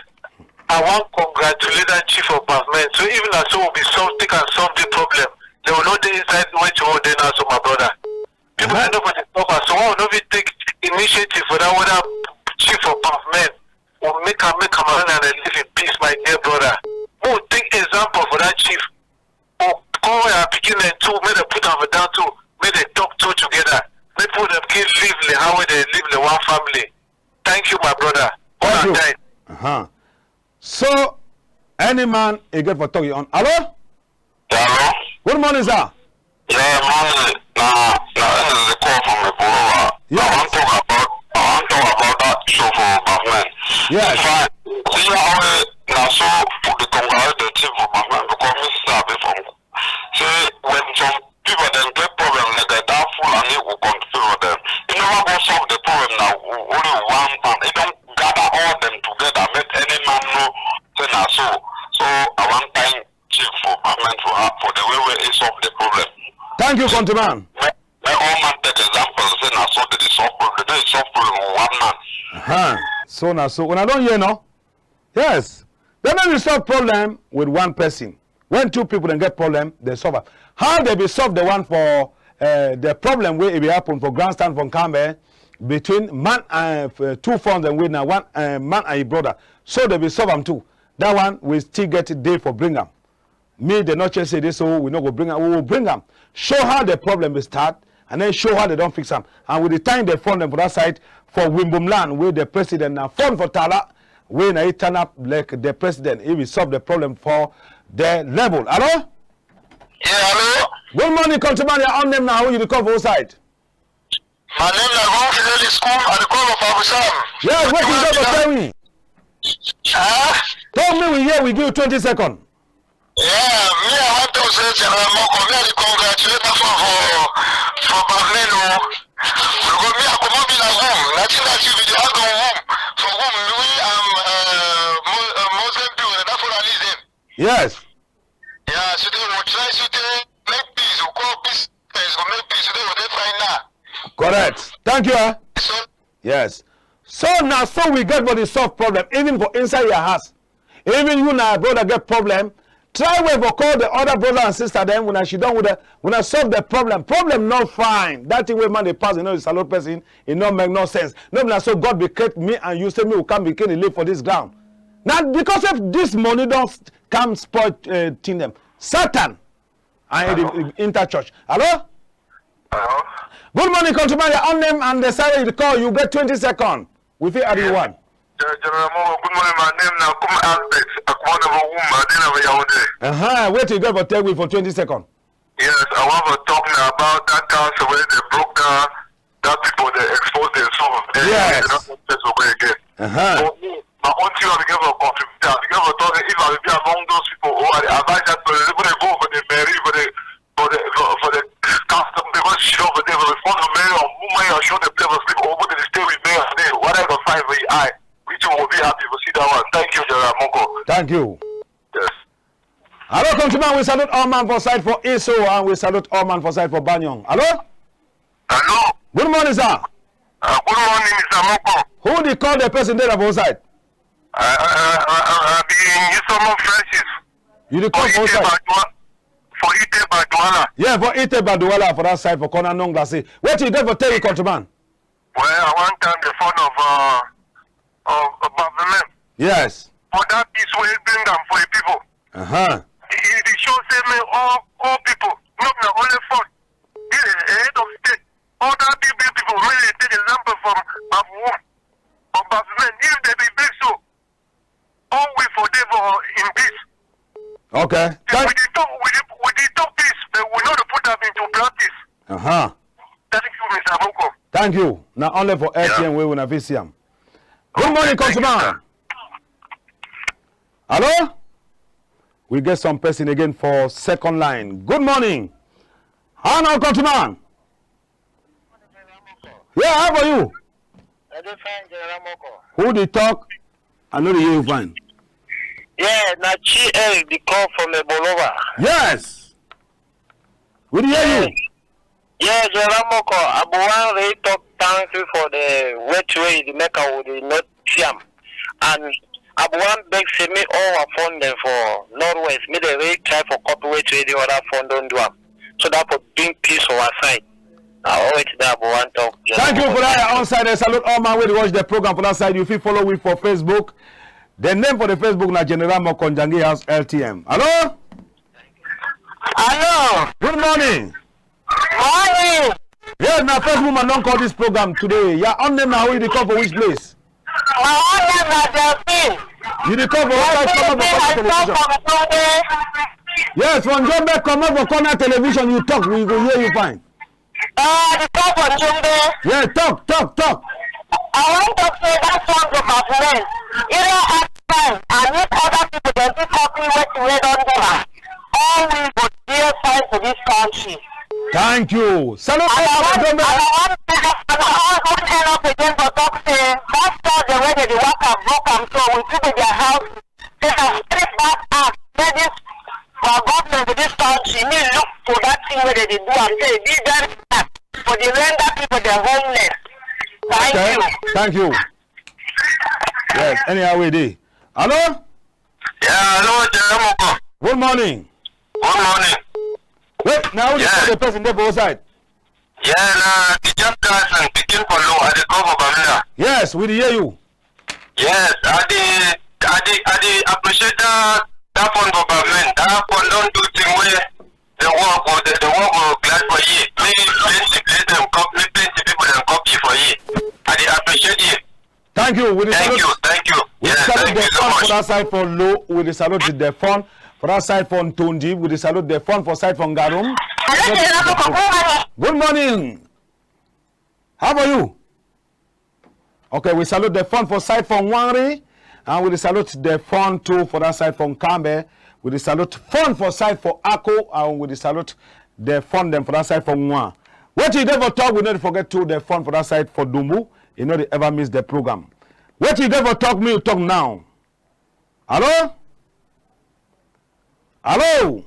I wan congratulate that chief of Bafmen. So even as so we be solve, take and solve the problem, they will not dey inside where you dey now, so my brother. People Uh-huh. Dey know for the suffer. So why we no fit take initiative for that, whether chief of Bafmen will make am, make Cameroon and live in peace, my dear brother. We will take example for that chief. Oh, call your pikin dem too, make dem put am for down too, make dem talk too together. Make people dem keep live the how wey dem live the one family. Thank you, my brother. Thank you. Una die. Uh-huh. So, any man, e get for talk your own. Hello? Hello? Good morning, sir. Yeah, morning. Na, na, this is the call from the Buloba. Yes. I wan talk about, I wan talk about that show for Bafmen. Yes. Fine. See how, eh, na so we dey congratulate the chief for Bafmen because me sabi from say when some people dem get problem like that, that Fulani go come favor dem. E never go solve the problem na o-, only one man. E don gather all dem together, make any man know say na so. So I wan thank chief for Bafmen for, for the way wey e solve the problem. Thank you, countryman. Make, make all man take example, say na so they dey solve problem. They dey solve problem with one man. Uh-huh. So na so. Una don hear, no? Yes. They no dey solve problem with one person. When two people dem get problem, they solve am. How they be solve the one for, uh, the problem wey e be happen for grandstand for Nkambe between man and, uh, two fons dem wey na one, uh, man and yi brother. So they be solve am too. That one we still get day for bring am. Me, they no change say this, so we no go bring am. We will bring am. Show how the problem be start, and then show how they don fix am. And we dey thank the fon dem for that side for Wimbum land, wey the president na fon for Tala, wey na he turn up like the president. He will solve the problem for the level. Hello? Yeah, hello? Good morning, countryman. Your own name na who you dey call for who side? My name na Ron Fidelis Kum. I dey call for Abusam. Yeah, wetin you get for tell me? Huh? Tell me we hear, we give you twenty seconds. Yeah, me I wan talk say General Moko, me I dey congratulate am for, for, for Bafmen o. Because me I comot me na room. Na thing that you be dey hang on room. For room, me and, uh, Mo-, uh, Muslim people, na that Fulani dem. Yes. dey peace, you know, dey fine now. Correct. Thank you, eh? So, yes. So na so we get for dey solve problem, even for inside your house. Even you na brother get problem, try way for call the other brother and sister dem, wuna sidon with the, wuna solve the problem. Problem no fine. That thing wey man dey pass, you know, e salute person, e no make no sense. No be na so God be create me and you, say me we come begin dey live for this ground. Na because of this money don s-, come spoil, eh, thing dem. Satan and e dey, e enter church. Hello? Hello? Good morning, countryman. Your own name and the side you call. You get twenty seconds. We fit add you one. General Moko, good morning. My name na Kum Albert. Akumana Boguma. I dey na Yaoundé. Uh-huh. Wetin you get for tell we for twenty seconds? Yes, I want to talk now about that council where they broke down, that people they expose themselves. Eh, yes. They don't want to go again. Uh-huh. For me, my own thing I begin for contribute. I begin for talk if I will be among those people who are the advisors for the people they go for the mairie, for the, for the, for, for the council, because she don't for there for the fund of mayor, who mayor show the play for sleep, or who they stay with mayor today. What I go find for the eye, which will be happy to see that one. Thank you, General Moko. Thank you. Yes. Hello, countryman. We salute all man for side for Esso, and we salute all man for side for Banyong. Hello? Hello? Good morning, sir. Uh, good morning, Mister Moko. Who dey call the person there for side? Uh, uh, uh, uh, uh, be Ngisomo Francis. You dey call for side? Badua-, for Ite Baduala. Yeah, for Ite Baduala, for that side, for corner Nonglasi. Wetin you get for tell you, countryman? Well, I want time the fund of, uh, of, of government. Yes. For that peace wey bring am for the people. Uh-huh. E, e dey show say me all, all people, no be na only fund. The head of state, all that big, big people, make dem take example from Babu, from government. If they be big so, all we for dey for in peace. Okay. If we dey talk, we dey, we dey talk peace, but we no dey put am into practice. Uh-huh. Thank you, Mister Moko. Thank you. Na only for L T M wey wuna fit see am. Good morning, countryman. Hello? We get some person again for second line. Good morning. How now, countryman? Yeah, how for you? I dey fine, General Moko. Who dey talk? I no dey hear you fine. Yeah, na Chi Eric dey call from Ebolova. Yes. We dey hear you. Yeah, General Moko, I be wan really talk thank you for the way wey you dey make am, we dey not see am. And I be wan beg say make all our fund dem for Northwest, make dem really try for copy wetin the other fund don do am, so that for bring peace for our side. Na all wetin I be wan talk. Thank you for that. Your own side, I salute all man wey dey watch the program for that side. You fit follow we for Facebook. The name for the Facebook na General Moko Njangi House L T M. Hello? Hello. Good morning. Morning. Yes, na first woman don call this program today. Your own name na who, you dey call for which place? My own name na Delphine. You dey call for which place? Delphine, I call from Njombe. Yes, from Njombe, comot for corner television, you talk, we go hear you fine. Uh, I dey call for Njombe. Yeah, talk, talk, talk. I wan talk say that fund go government. Either add time and make other people dem fit copy wetin wey don do am. All we go dey fine for this country. Thank you. Salute. And I wan, and I wan, and I wan, wan end up again for talk say that fund dem wey dem dey work am, work am, so we fit dey their house. Say na spirit bad act, say this our government for this country, me look for that thing wey dem dey do am, say e be very bad for the render people dem homeless. Thank you. Thank you. Yes, anyhow we dey. Hello? Yeah, hello, General Moko. Good morning. Good morning. Wait, now who dey call the person dey for outside? Yeah, na the just person, pikin for low, I dey call for Bamenda. Yes, we dey hear you. Yes, I dey, I dey, I dey appreciate that, that fund for government. That fund don do thing wey the work go, the, the work go glad for ye. Make plenty place dem cop-, make plenty people dem copy for ye. I dey appreciate ye. Thank you. We dey salute. Thank you. Thank you. We dey salute the fund for that side for Lo. We dey salute the fund for that side for Ntondi. We dey salute the fund for side for Ngarum. Good morning. How are you? Okay, we salute the fund for side for Nwangri, and we dey salute the fund too for that side for Nkambe. We dey salute fund for side for Ako, and we dey salute the fund dem for that side for Nwa. Wetin you dey for talk, we no dey forget to the fund for that side for Dumbu. You no dey ever miss the program. Wetin you dey for talk, me you talk now. Hello? Hello?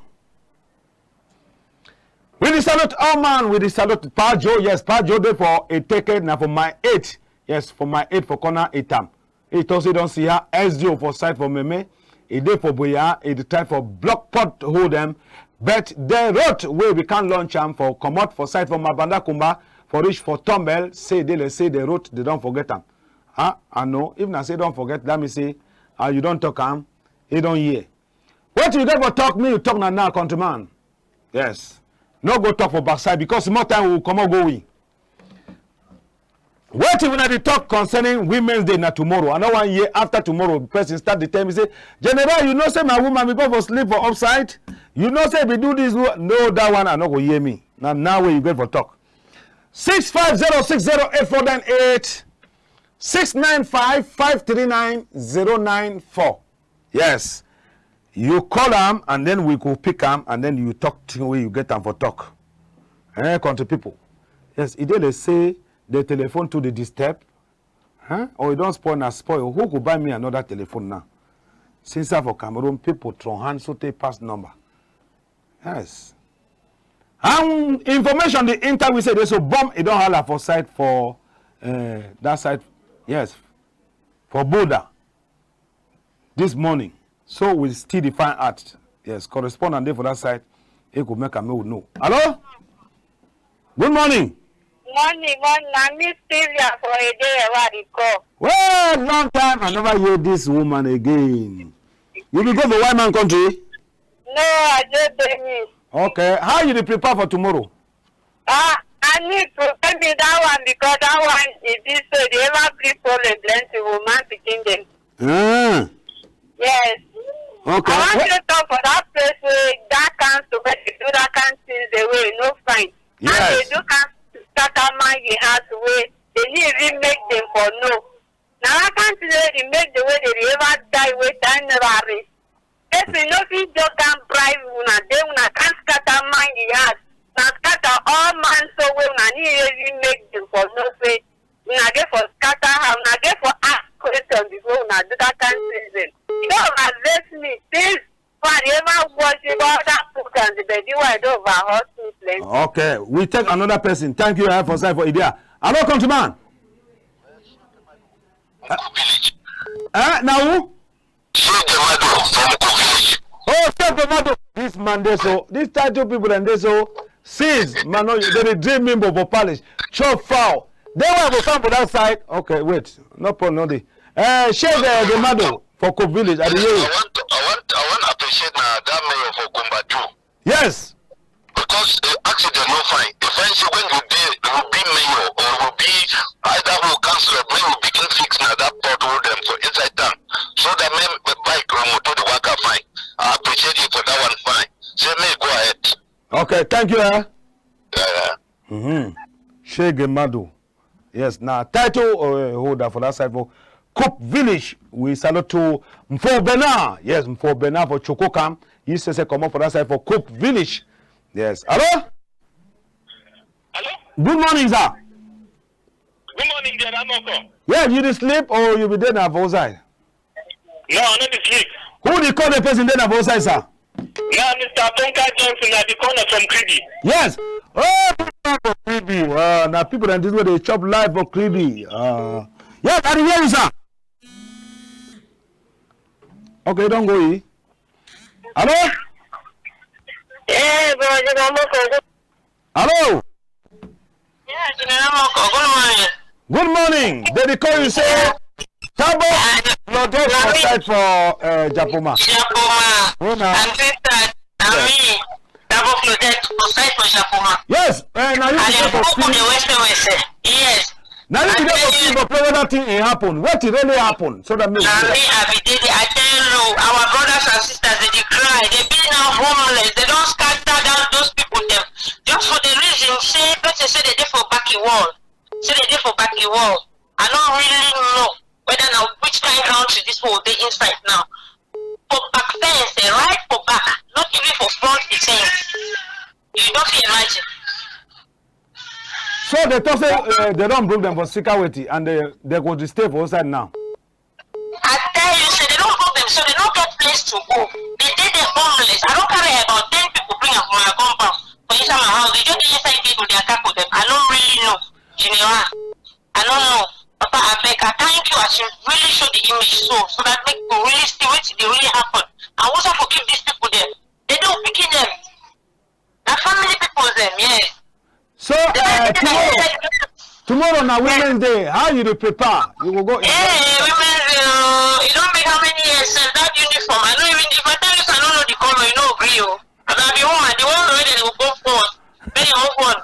We dey salute all man, we dey salute Pa Joe. Yes, Pa Joe dey for Eteke, na for my eight. Yes, for my eight for corner Etam. He talk say he don see her S D O for side for Meme. He dey for Boya, he dey try for block pothole dem. But the road wey we can launch am for comot for side for Mabanda Kumba for reach for Tombel, say dey like say the road they don forget am. Ah, I know. If na say don forget, that mean say, ah, you don talk am, he don hear. Wetin you get for talk, me you talk na now, countryman. Yes. No go talk for backside because small time we will comot go we. Wetin una dey talk concerning Women's Day na tomorrow. I no wan hear after tomorrow. Person start dey tell me say, General, you know say my woman be go for sleep for upside. You know say be do this. No, that one I no go hear me. Na now wey you get for talk. Six five zero six zero eight four nine eight, six nine five five three nine zero nine four. Yes. You call am and then we go pick am and then you talk thing wey you get am for talk. Eh, country people. Yes, e dey like say the telephone too dey disturb. Huh? Or e don spoil na spoil. Who go buy me another telephone now? Since I for Cameroon, people throw hand so take pass number. Yes. And information dey enter we say dey so bomb e don hala for side for, eh, that side. Yes. For border. This morning. So we still dey find out. Yes, correspondent dey for that side. He go make am make we know. Hello? Good morning. Morning, morning. Na me Sylvia for Edeye wey I dey call. Well, long time I never hear this woman again. You be go for white man country? No, I just dey me. Okay, how you dey prepare for tomorrow? Ah, I need to tell me that one because that one e be so dey ever bring problem plenty woman pikin dem. Ah. Yes. Okay. I wan Wh- say talk for that place wey that council wey dey do that kind things the way e no fine. And Yes. dey do council scatter man yi house wey dey need even make dem for know. Na that kind thing wey dey make the way dey dey ever die wey time never reach. Person no fit just come bribe una, then una come scatter man yi house. Na scatter all man so wey una need even make dem for know say una get for scatter her, una get for ask question before una do that kind thing dem. E don over vex me since wey I dey ever watch the other programs, the body wey e don over hurt me plenty. Okay, we take another person. Thank you, eh, for side for idea. Hello, countryman. Eh, eh, na who? Sheikh Mado from Ko Village. Oh, Sheikh Mado. This man dey so, this title people dem dey so, since man no, they dey drink mimbo for palace, chop fowl. Then why go come for that side? Okay, wait, no problem, no dey. Eh, Sheikh, eh, Mado for Ko Village, I dey hear you. I want, I want, I want appreciate na that mayor for Kumba too. Yes. Because, eh, accident no fine. E fine say when you be, you be mayor or you be either who councillor, when you begin fix na that pothole dem for inside town, so that men, eh, bike or motor dey waka fine. I appreciate you for that one fine. Say may go ahead. Okay, thank you, eh? Yeah, yeah. Mm-hmm. Shege Madu. Yes, na title, uh, holder for that side for Coop Village. We salute to Mfo Bernard. Yes, Mfo Bernard for Chokokam. He say, say, comot for that side for Coop Village. Yes. Hello? Hello? Good morning, sir. Good morning, General Moko. Yeah, you dey sleep or you be there na for outside? No, I no dey sleep. Who dey call the person dey na for outside, sir? Na Mister Tonka Johnson, I dey call na from Kribi. Yes. Oh, people for Kribi. Uh, na people like this wey dey chop life for Kribi. Uh, yes, I dey hear you, sir. Okay, you don go, eh? Hello? Hey, bro, General Moko. Hello? Yeah, General Moko, good morning. Good morning. They dey call you say Tabo Claudette for side for, uh, Japoma. Japoma. Una. And sister, na me, Tabo Claudette for side for Japoma. Yes, uh, na you be dey for West West. Yes. Na you be dey for Kribi for play when that thing e happen. Wetin really happen? So that means. Na me I be dey there. I tell you, our brothers and sisters, they dey cry. They be now homeless. They don scatter down those people dem. Just for the reason say person say they dey for back a wall. Say they dey for back a wall. I no really know whether na which kind country this whole dey inside now. For back fence, eh, right for back, not even for front the fence. You no fit imagine. So they talk say, uh, they don broke them for security and they, they go to stay for outside now. I tell you, say they don broke them, so they no get place to go. They dey there homeless. I don carry about ten people bring am for my compound for enter my house, e just dey inside gate, we dey attack with dem. I no really know. General, I no know. Papa, abeg, I thank you as you really show the image so, so that make people really see wetin dey really happen. And who for keep these people dem? They don pick dem. Na family people dem, yes. So, uh, tomorrow, tomorrow na Women's Day. How you dey prepare? You go go. Hey, Women's Day, oh, you don make how many years since that uniform? I no even, if I tell you, say I no know the color, you no gree, oh. As I be woman, the one wey dem go go forward, make dem go forward.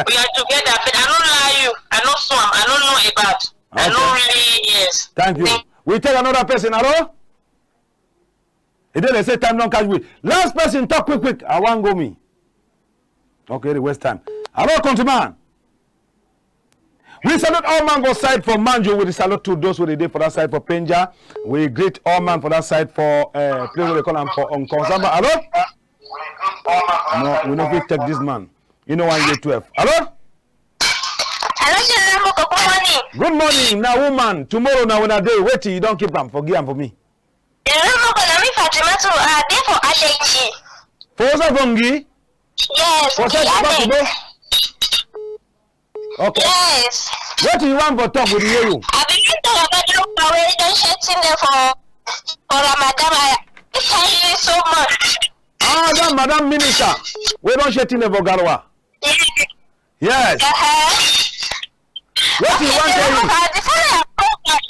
We are together, but I no lie you. I no swam. I no know about. I no really, yes. Thank you. We take another person. Hello? E dey dey say time don catch we. Last person talk quick quick. I wan go me. Okay, dey waste time. Hello, countryman. We salute all man for side for Manjo. We dey salute to those wey dey dey for that side for Penja. We greet all man for that side for, uh, place wey dey call am for Nkongsamba. Hello? No, we no fit take this man. You know one year twelve. Hello? Hello, General Moko. Good morning. Good morning. Na woman. Tomorrow na una day. Wetin you don keep am for, give am for me. General Moko, na me Fatima too. I dey for Adenji. For Osa Vongi? Yes. For Osa Vongi. Okay. Yes. Wetin you want for talk with you? I be wan talk about the woman wey don share thing dem for, for Ramadan. I thank you so much. Ah, that madam minister wey don share thing dem for Garoua. Yes. Yes. Uh-huh. Wetin you wan tell me? Okay, I dey follow your program.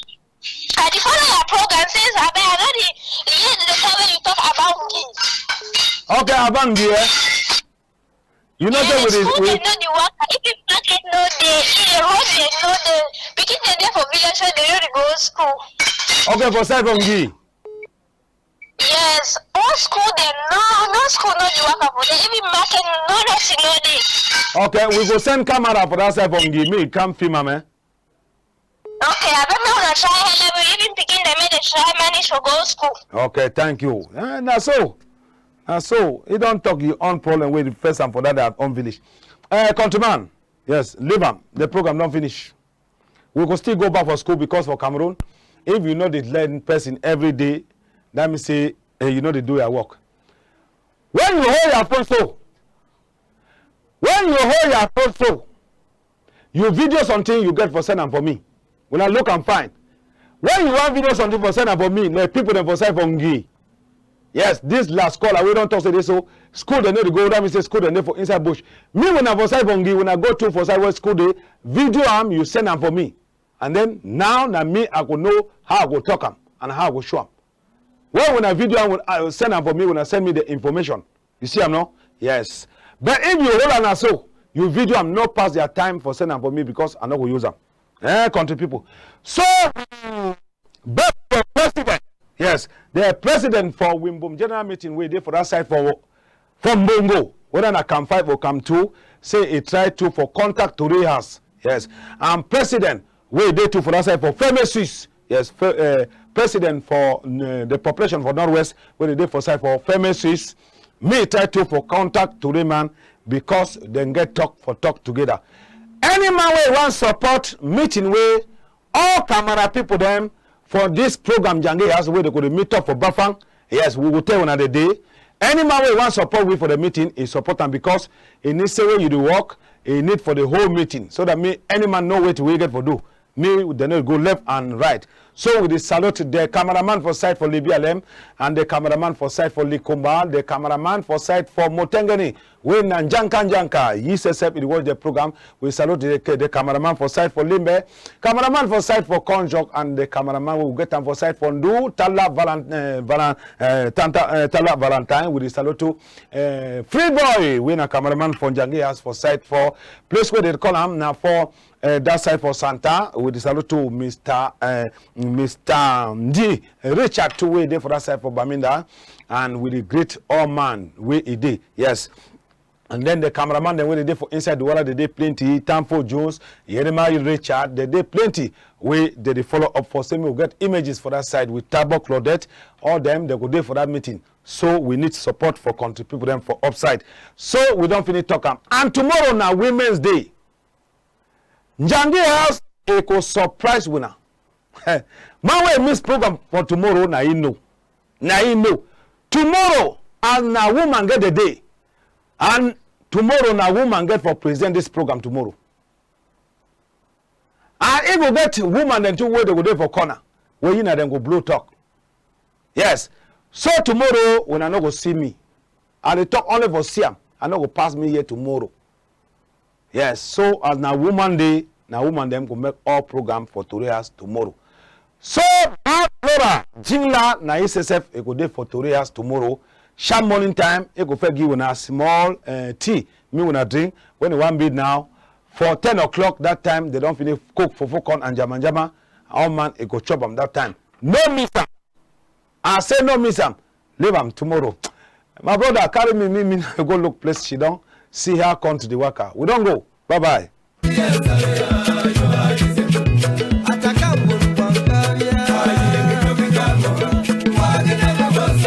I dey follow your program since, abeg, I no dey hear the time wey you talk about Ngi. Okay, about Ngi, eh? You know say we dey, school we dey no dey work. If the market no dey, if the road dey no dey, pikin dem dey for village, so dem no dey go school. Okay, for side for Ngi. Yes, all school dem, no, no school no dey waka for there. Even market, no nothing no dey. Okay, we go send camera for that side for Ngi. Me come film am, eh? Okay, abeg make una try help me. Even pikin dem make dem try manage for go school. Okay, thank you. Eh, na so, na so. He don talk your own problem wey the first and for that, that own village. Eh, countryman, yes, leave am. The program don finish. We go still go back for school because for Cameroon, if you no dey learn person every day, that mean say, eh, you no dey do your work. When you hold your phone so, when you hold your phone so, you video something you get for send am for me. When I look am fine. When you wan video something for send am for me, like people dem for side for Ngi. Yes, this last caller wey don talk say dey so school dem no dey go, that mean say school dem dey for inside bush. Me when I for side for Ngi, when I go to for side where school dey, video am, you send am for me. And then now na me I go know how I go talk am and how I go show am. Well, when I video am, when I send am for me, when I send me the information. You see am, no? Yes. But if you hold am na so, you video am, no pass their time for send am for me because I no go use am. Eh, country people. So, but the president, yes, the president for Wimbum general meeting wey dey for that side for, for Mbongo, whether na Camp five or Camp two, say he try to for contact Tori House. Yes. And president wey dey too for that side for Ferme Suisse. Yes, fe-, eh, president for, eh, the population for Northwest wey dey dey for side for Ferme Suisse. Me try to for contact Tori man because dem get talk for talk together. Any man wey wan support meeting wey all camera people dem for this program Njangi House wey dey go dey meet up for Bafang. Yes, we go tell una the day. Any man wey wan support we for the meeting, he support am because he need say wey you dey work, he need for the whole meeting so that me, any man know wetin we get for do. Me, dem no go left and right. So we dey salute the cameraman for side for Libi Alem and the cameraman for side for Likomba, the cameraman for side for Mutengeni, wey na Njanka Njanka. Yi sef sef, e dey watch the program. We salute the, the cameraman for side for Limbe, cameraman for side for Konjok, and the cameraman wey we get am for side for Ndu, Tala Valant-, eh, Valan-, eh, Tanta, eh, Tala Valentine. We dey salute to, eh, Free Boy, wey na cameraman for Njangi House for side for place wey dey call am na for, eh, that side for Santa. We dey salute to Mister, eh, Mister Ndi Richard too, wey dey for that side for Bamenda, and we dey greet all man wey e dey. Yes. And then the cameraman dem wey dey dey for inside the water, dem dey plenty. Tanfo Jones, Yerema Richard, dem dey plenty. Wey dem dey follow up for say me we get images for that side with Tabo Claudette. All dem, dem go dey for that meeting. So we need support for country people dem for upside. So we don finish talk am. And tomorrow na Women's Day. Njangi House, e go surprise wuna. Man wey miss program for tomorrow, na yi know. Na yi know. Tomorrow, and na woman get the day. And Tomorrow na woman get for present this program tomorrow. And e go get woman dem too wey dey go dey for corner, wey yi na dem go blow talk. Yes. So tomorrow, wuna no go see me. I dey talk only for see am. I no go pass me here tomorrow. Yes. So as na woman dey, na woman dem go make all program for Tori House tomorrow. So, Bad Flora Jingla na yi sef e go dey for Tori House tomorrow. Sharp morning time, e go first give wuna small, eh, tea, make wuna drink. When e wan be now, for ten o'clock that time, dey don finish cook fufu corn and jama jama. All man e go chop am that time. No miss am. I say no miss am. Leave am tomorrow. My brother, carry me, me, me, go look place sidon. See how country dey waka. We don go. Bye bye.